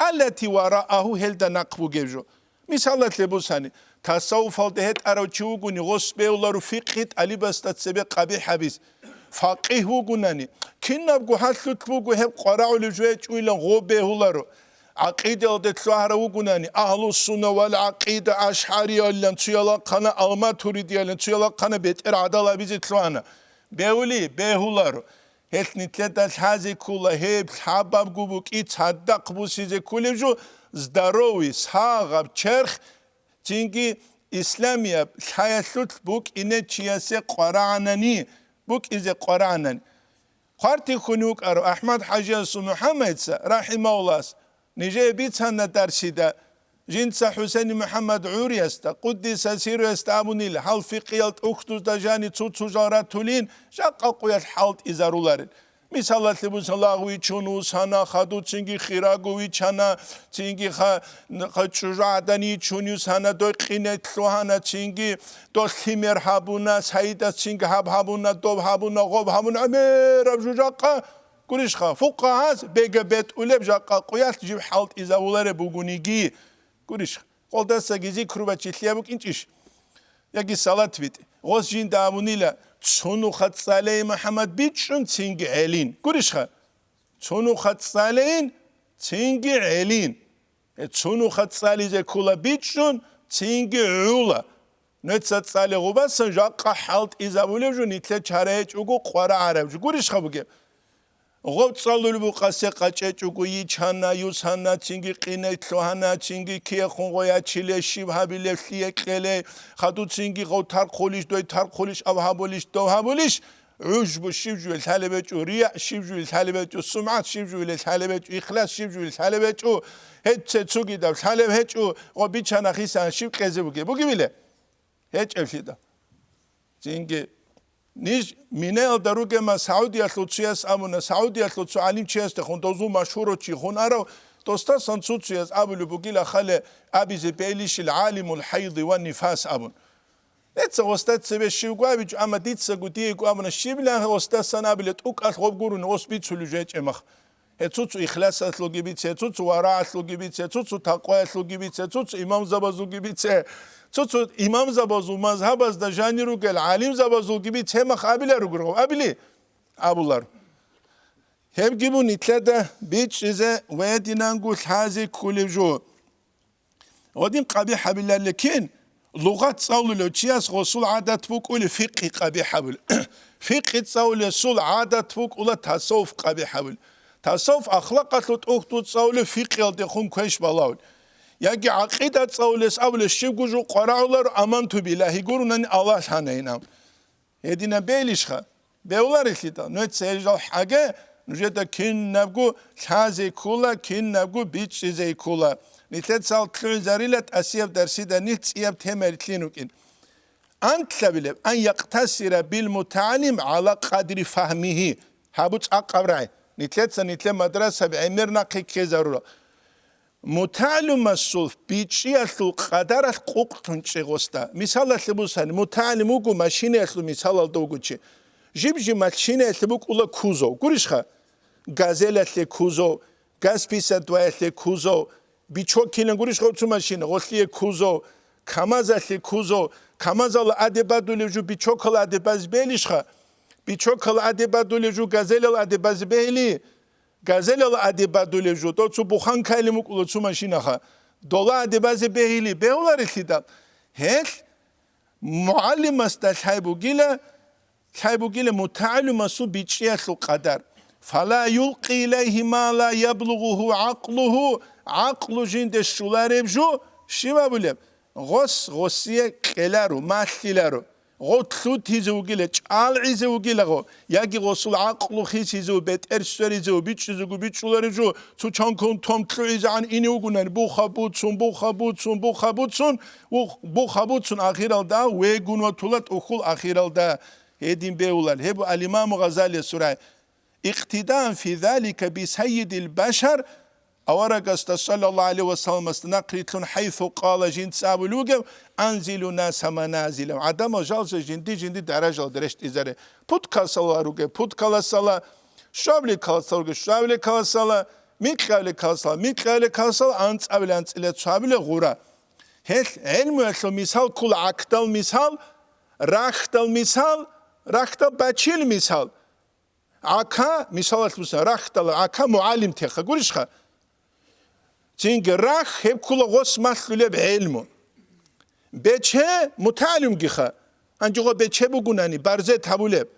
аллати вараагьу, гьелда нахъ бугеб жо. Мисалалъе бусани, тасаввуфалда гьетӀарав чи вугони, гъос бегьуларо фикъи тӀалибасда цебе къабихӀ гьабиз. Факъигь вугунани, кинабго гьалъулъ буго гьеб къварагӀулев жо гьечӀо илан гъо бегьуларо. ГӀакъидаялде лъугьарав вугунани, Агьлуссунна вал ГӀакъида, ашгӀариялилан, цуялахъана алматуридиялилан, цуялахъана бетӀер гӀадал абизе лъугьана. Бегьули, бегьуларо. Гьелъ нилъеда лъазе ккола гьеб лъабабго букӀи цадахъ бусизе кколеб жо, здоровый, сагъаб черх, цинги исламияб лъаялъулъ букӀине чиясе къварагӀанани, букӀизе къварагӀанани. Хъвартихьун вукӀарав АхӀмад-хӀажиясул МухӀаммадица, рахӀимагьуллагь, нижее бицана дарсида, жинца ХӀусейни МухӀаммад ГӀуриясда, къуддиса сирруясда абунила, гьал фикъиял тӀухьдузда жани цо-цо жал ратулин, жакъа къуялъ хӀалтӀизаруларел. Мисалалъе бусалда, лагъ вичун вусана, хадуцинги хираго вичана, цинги ха-, ха-, чӀужугӀадан йичун юсана, дой къинет лъугьана, цинги дол лъимер гьабуна, Саидас цинги гьаб гьабуна, доб гьабуна, гъоб гьабуна, гӀемераб жужахъа, гурищха, фукъагьаз бега бетӀулеб жакъа къуялъ жиб хӀалтӀизавулареб бугониги, гурищха. Къолдасаги зикру бачилъияб букӀинчӀищ? Яги салат битӀи. Гъос жинда абунила, цо нуха цӀалей МухӀаммад бичӀчӀун цинги гӀелин. Гурищха? Цо нуха цӀалейин, цинги гӀелин. Э, цо нуха цӀализе ккола бичӀчӀун, цинги гӀула. Нуца цӀали гъубасан жакъа хӀалтӀизабулев жо, нилъе чара гьечӀого къвара гӀараб жо. Гурищха бугеб? Гъоб цӀалулеб букъасе къачӀечӀого йичана, юсана, цинги къинай лъугьана, цинги кияхун гъоячиле, щиб гьабилеб, лъие кьелей, хадуцинги гъов тархъулищ, дой тархъулищ, ав гьабулищ, дов гьабулищ, гӀужбу щиб жуе лъалеб гьечӀо, рияъ щиб жуе лъалеб гьечӀо, сумгӀат щиб жуе лъалеб гьечӀо, ихлас щиб жуе лъалеб гьечӀо, гьеб цецугидаб лъалеб гьечӀо, гъо бичана хисана щиб кьезе бугеб, бугебиле? ГьечӀеблъидал. Цинги ниж Минаялда ругема Саудиялъул цуяс абуна, Саудиялъул цо гӀалимчиясдехун дозул машгьурав чи хун арав, достасан цо-цояс абулеб бугила хале абизе бейлищил гӀалимул хӀайди ва нифас абун. Эца гъосда цебе щивго абичӀо, амма дицаго диего абуна, щибилан гъосдасан абиле тӀукӀалъ гъоб гурони гъос бицулев жечӀеб мах. Гье, цо-цо ихласалъулги бице, цо-цо варагӀалъулги бице, цо-цо такъваялъулги бице, цо-цо имамзабазулги бице, цо-цо имамзабазул мазгьабазда жанир ругел гӀалимзабазулги бице, гьеб мах абиларугургъав, абили? Абулар. Гьебги бун нилъеда бичӀчӀизе ва гьединанго лъазе кколеб жо. Гъодин къабихӀ гьабилалли кин, лугъат цӀалулев чияс гъосул гӀадат букӀули фикъи къабихӀ гьабули. Фикъи цӀалулесул гӀадат букӀула тасаввуф къабихӀ гьабули. Тасаввуф ахлакъалъул тӀухьдул цӀалулев фикъиялдехун квеш балагьули. Яги гӀакъида цӀалулес абулес щибго жо къварагӀуларо аманту билагьи гурунани Аллагь лъанайин аб. Гьединаб бейлищха? Бегьуларелъидал, нуца гьел жал хӀаге, нужеда кинабго лъазе ккола, кинабго бичӀчӀизе ккола. Нилъеца лъугӀизарила тӀасияб дарсида нилъ цӀияб тема рилълъин рукӀин. Антлъабилеб, ан якътасира бил мутагӀалим гӀала къадри фагьмигьи. Гьабу цӀакъаб рагӀи. Нилъеца нилъер мадрасаби гӀемер нахъе ккезарура. МутагӀалимасул бичӀчӀиялъул къадаралъ къукълъун чӀегъосда. Мисалалъе бусани, мутагӀалим вуго машинаялъул мисалалда вуго чи. Жиб-жиб машинаялъе букӀула кузов. Гурищха? Газелалъе кузов, ГАЗ пятьдесят два-ялъе кузов, бичок килан гурищха цо машина, гъолъие кузов, КамАЗалъе кузов, КамАЗал адеб бадулев жо бичокал адеб базе бегьилищха? Бичокал адеб бадулев жо газелал адеб базе бегьили? Газелал адеб бадулев жо, дов цо буханкайилин букӀула цо машинаха. Дола адеб базе бегьили, бегьуларелъидал. Гьелъ мугӀалимасда лъай бугила, лъай бугила мутагӀалимасул бичӀчӀиялъул къадар. Фала юлкъи илайгьи ма ла яблугъугьу гӀакълугьу, гӀакълу жинде щулареб жо, щиб абулеб? Гъос гъосие кьеларо, малъиларо. Гъо лъутизе вугила, чӀалгӀизе вугила гъо, яги гъосул гӀакълу хисизе ву, бетӀер сверизе ву, бичӀчӀизего бичӀчӀулареб жо, цо чанкун том лъугӀизегӀан ине вугунани, буха буцун, буха буцун, буха буцун, бух-, буха буцун, ахиралда вегун ва тула тӀухьул ахиралда. Гьедин бегьулал, гьеб Ал-Имаму Гъазалиясул рагӀи. Икътидаан фи залика би саййидил башар, аварагасда саллаллагьу гӀалайгьи ва салламасда нахърилълъун, хӀайсу къала жинца абулев вугев, анзилу наса маназилам, гӀадамал жалса жинди-жинди даражалда рещтӀизаре. Путкалсала ругев путкаласала, щвабилеб каласала ругев щвабилеб каласала, микьабилеб каласала, микьабилеб каласала, анцӀабилеб анцӀила цо гьабилеб гъура. Гьелъ гӀелмуялъул мисал ккола гӀакдал мисал, рахьдал мисал, рахьдал бачил мисал. ГӀака, мисалалъ бусана, рахьдала гӀака мугӀалимтеха, гурищха? Цинги рахь гьеб ккола гъос малъулеб гӀелму. Бече мутагӀалимгиха. Гьанже гъо бече бугунани, барзет гьабулеб.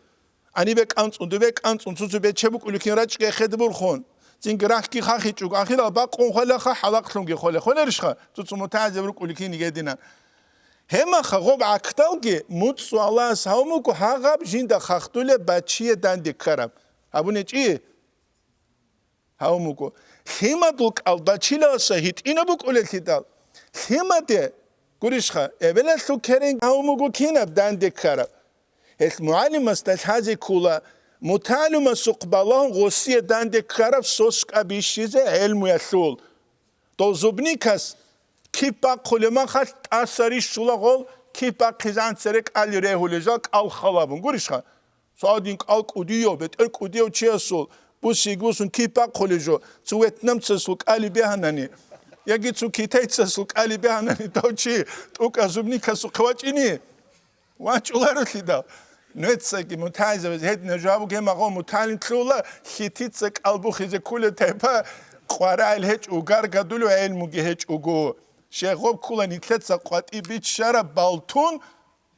Гьанибе кӀанцӀун, дубе кӀанцӀун, цо-цо бече букӀулев кин рачӀги эхеде бурхун. Цинги рахьги хахичӀого, ахирал бакъун хвелаха, хӀалахълъунги хвеле. Хвелерищха? Цо-цо мутагӀалимзаби рукӀулев кин гьединан. Гьемаха гъоб гӀакдалги муцӀцӀу Аллагьас гьавун буго гьагъаб жинда хахтулеб бачие данде ккараб. ГьабунечӀи? Гьавун буго. Лъимадул кӀал бачилаласа гьитӀинаб букӀулелъидал. Лъимаде, гурищха, эбелалъул керен гьавун буго кинаб данде ккараб. Гьелъ мугӀалимасда лъазе ккола, мутагӀалимасухъ балагьун гъосие данде ккараб соскӀа бищизе гӀелмуялъул. Дов зубникас кип бахъулеб махалъ тӀаса рищула гъол, кип бахъизегӀан цере кӀали регьулел жал кӀал халабун. Гурищха? Цо гьадин кӀал кӀудияв, бетӀер кӀудияв чиясул, бусиги бусун кип бахъулеб жо, цо вьетнамцасул кӀали бегьанани, яги цо китайцасул кӀали бегьанани, дав чи тӀукӀа зубникасухъе вачӀини? ВачӀуларелъидал. Нуецаги мутагӀалимзабазе гьединаб жаваб бугеб, магъо мутагӀалим лъугьула, хьитица кӀал бухизе кколев тайпа къваригӀел гьечӀо, гаргадулев гӀелмуги гьечӀого. Щай гъоб ккола нилъеца къватӀиб биччараб балтун,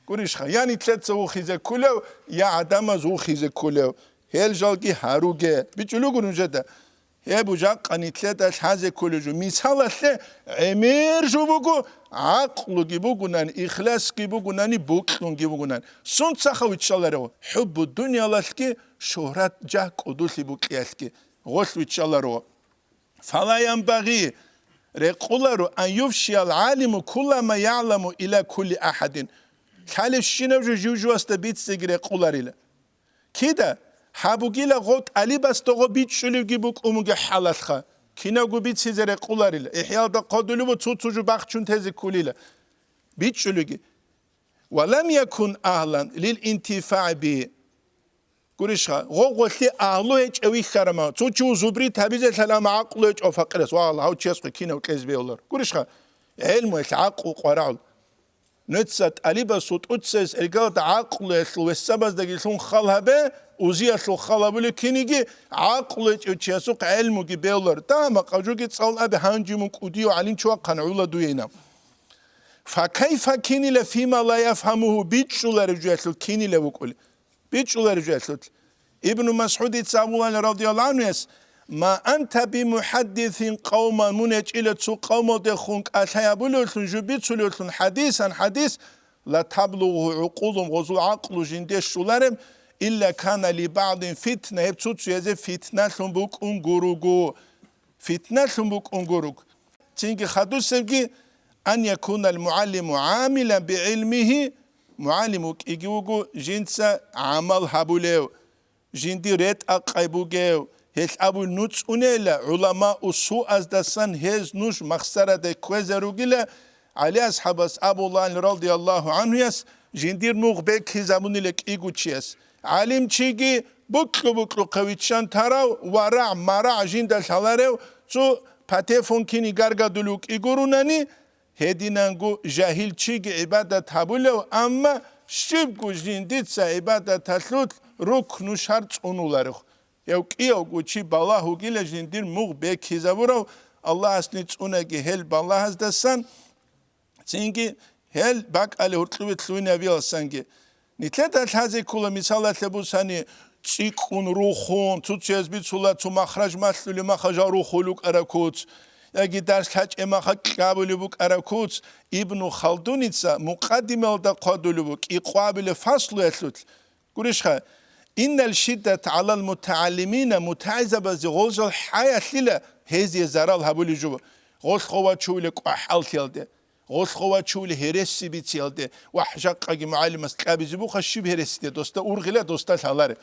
гурищха, я нилъеца вухизе кколев, я гӀадамаз вухизе кколев. Гьел жалги гьаруге. БичӀчӀулего нужеда. Гьеб жакъа нилъеда лъазе кколеб жо. Мисалалъе, гӀемер жо буго, гӀакълуги бугунани, ихласги бугунани, бокьунги бугунани. Сунцаха виччаларев? ХӀуббу дуниялалъги, шугьрат, жагь, кӀудулъи букьиялъги гъолъ виччаларо. Фала янбагъи, рекъоларо, ан юфшиял гӀалиму кулла ма ягӀламу ила кулли ахӀадин. Лъалебщинаб жо жив-живасда биццеги рекъоларила. Кида? Гьабугила гъов тӀалибасда гъо бичӀчӀулевги букӀун бугеб хӀалалха, кинавго бицизе рекъоларила. ИхӀяалда хъодулеб цо-цо жо бахчун тезе кколила. БичӀчӀулевги. Ва лам якун агьлан лил интифагӀи би. Гурищха, гъо гъолъи агьлу гьечӀев вихьарама, цо чи зубрит гьабизе лъалама гӀакълу гьечӀев факъирас, ва Аллагь, гьав чиясухъе кинав кьезе бегьулар. Гурищха, гӀелмуялъ гӀакълу къварагӀул. Нуца тӀалибасул тӀуцаялъ иргалда гӀакълуялъул вессабаздаги лъун хал гьабе, узиялъул хал гьабулев киниги, гӀакълу гьечӀев чиясухъ гӀелмуги бегьулар. Дагьа-макъа жоги цӀалун абе, гьанже мун кӀудияв гӀалимчи вахъана гӀула дуейин. Факайфа кинила фима ла яфгьамугьу, бичӀчӀуларев жоялъул кинила вукӀулев. БичӀчӀуларев жоялъул. Ибну МасгӀудица абулана, радияллагьу гӀанхуяс: «Ма анта бимухӀаддисин къавман», мун гьечӀила цо къавмалдехун кӀалъай абулевлъун, жо бицулевлъун, хӀадисан, хӀадис, «ла таблугъу гӀукъулум», гъозул гӀакълу жинде щолареб, «илла кана ли баъдин фитна», гьеб цо-цоязе фитналъун букӀун гуруго. Фитналъун букӀун гуруго. Цинги хадусебги, ан якунал мугӀаллиму гӀамилан бигӀилмигьи, мугӀалим вукӀиги вуго жинца гӀамал гьабулев, жинди ретӀа-къай бугев, Гьелъ абуй нуцӀунейила, гӀуламау суаздасан гьез нуж махсараде кквезаругила. ГӀали асхӀабас абулаан радияллагьу гӀанхуяс, жиндир мугъ бекизабунила кӀигучияс. ГӀалимчиги букьу-букьухъе виччан тарав, варагӀ-марагӀ жинда лъаларев, цо патефон кини гаргадулев кӀигурунани, гьединанго жагьил чиги гӀибадат гьабулев, амма щибго жиндица гӀибадаталъулъ рукну шарт цӀунуларев. Гьев кӀиявго чи балагь вугила жиндир мугъ бекизабурав, Аллагьас нуцӀунаги гьел балагьаздасан, цинги гьел бакӀалде гьоркьове лъугьинабиялсанги. Нилъеда лъазе ккола, мисалалъе бусани, цӀикӀкӀун рухун, цо-цояз бицула цо махраж малъулеб, махраж рухул рукӀараб куц, яги дарс лъачӀеб махалъ кьабулеб букӀараб куц. Ибну Халдуница Мукъаддимаялда хъвадулеб буго, кӀикъоабилеб фаслуялъулъ. Гурищха, иннал шиддат гӀалал мутагӀаллимина, мутагӀилзабазе гъол жал хӀаялъила гьезие зарал гьабулеб жо. Гъолъго вачувила кӀвахӀаллъиялде, гъолъго вачувила гьереси бициялде ва жакъаги мугӀалимас кьабизе буха щиб гьересиде досда ургъила, досда лъаларе.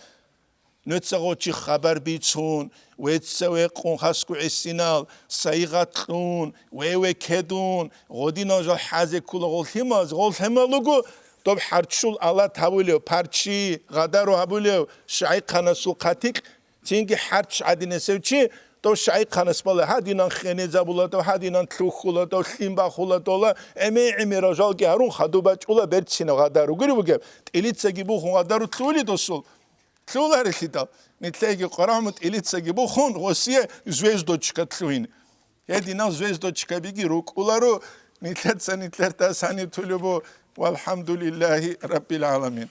Нуца гъо чи хабар бицун, веца векъун хасго гӀисинал, сайгъат кьун, веве кедун, гъодинал жал хӀазе ккула гъол лъималаз, гъол лъимал руго, доб хӀарччул алат гьабулев, парччи, гъадару гьабулев, шагӀихъанасул хъатикь, цинги хӀарччи гӀадинасев чи, дов шагӀихъанас бала, гьадинан хенезабула дов, гьадинан лъухьула дов, лъим бахула дола, гӀемер-гӀемерал жалги гьарун хадуб бачӀула берцинав гъадар ругел бугеб, тӀилицаги бухун гъадару лъугьули досул. Лъугьуларелъидал, нилъеги къварагӀму тӀилицаги бухун, гъосие звездочка лъугьин. Гьединал звездочкабиги рукӀуларо, нилъеца нилъерда санитулебу, валхӀамдулиллагьи раббил гӀаламин.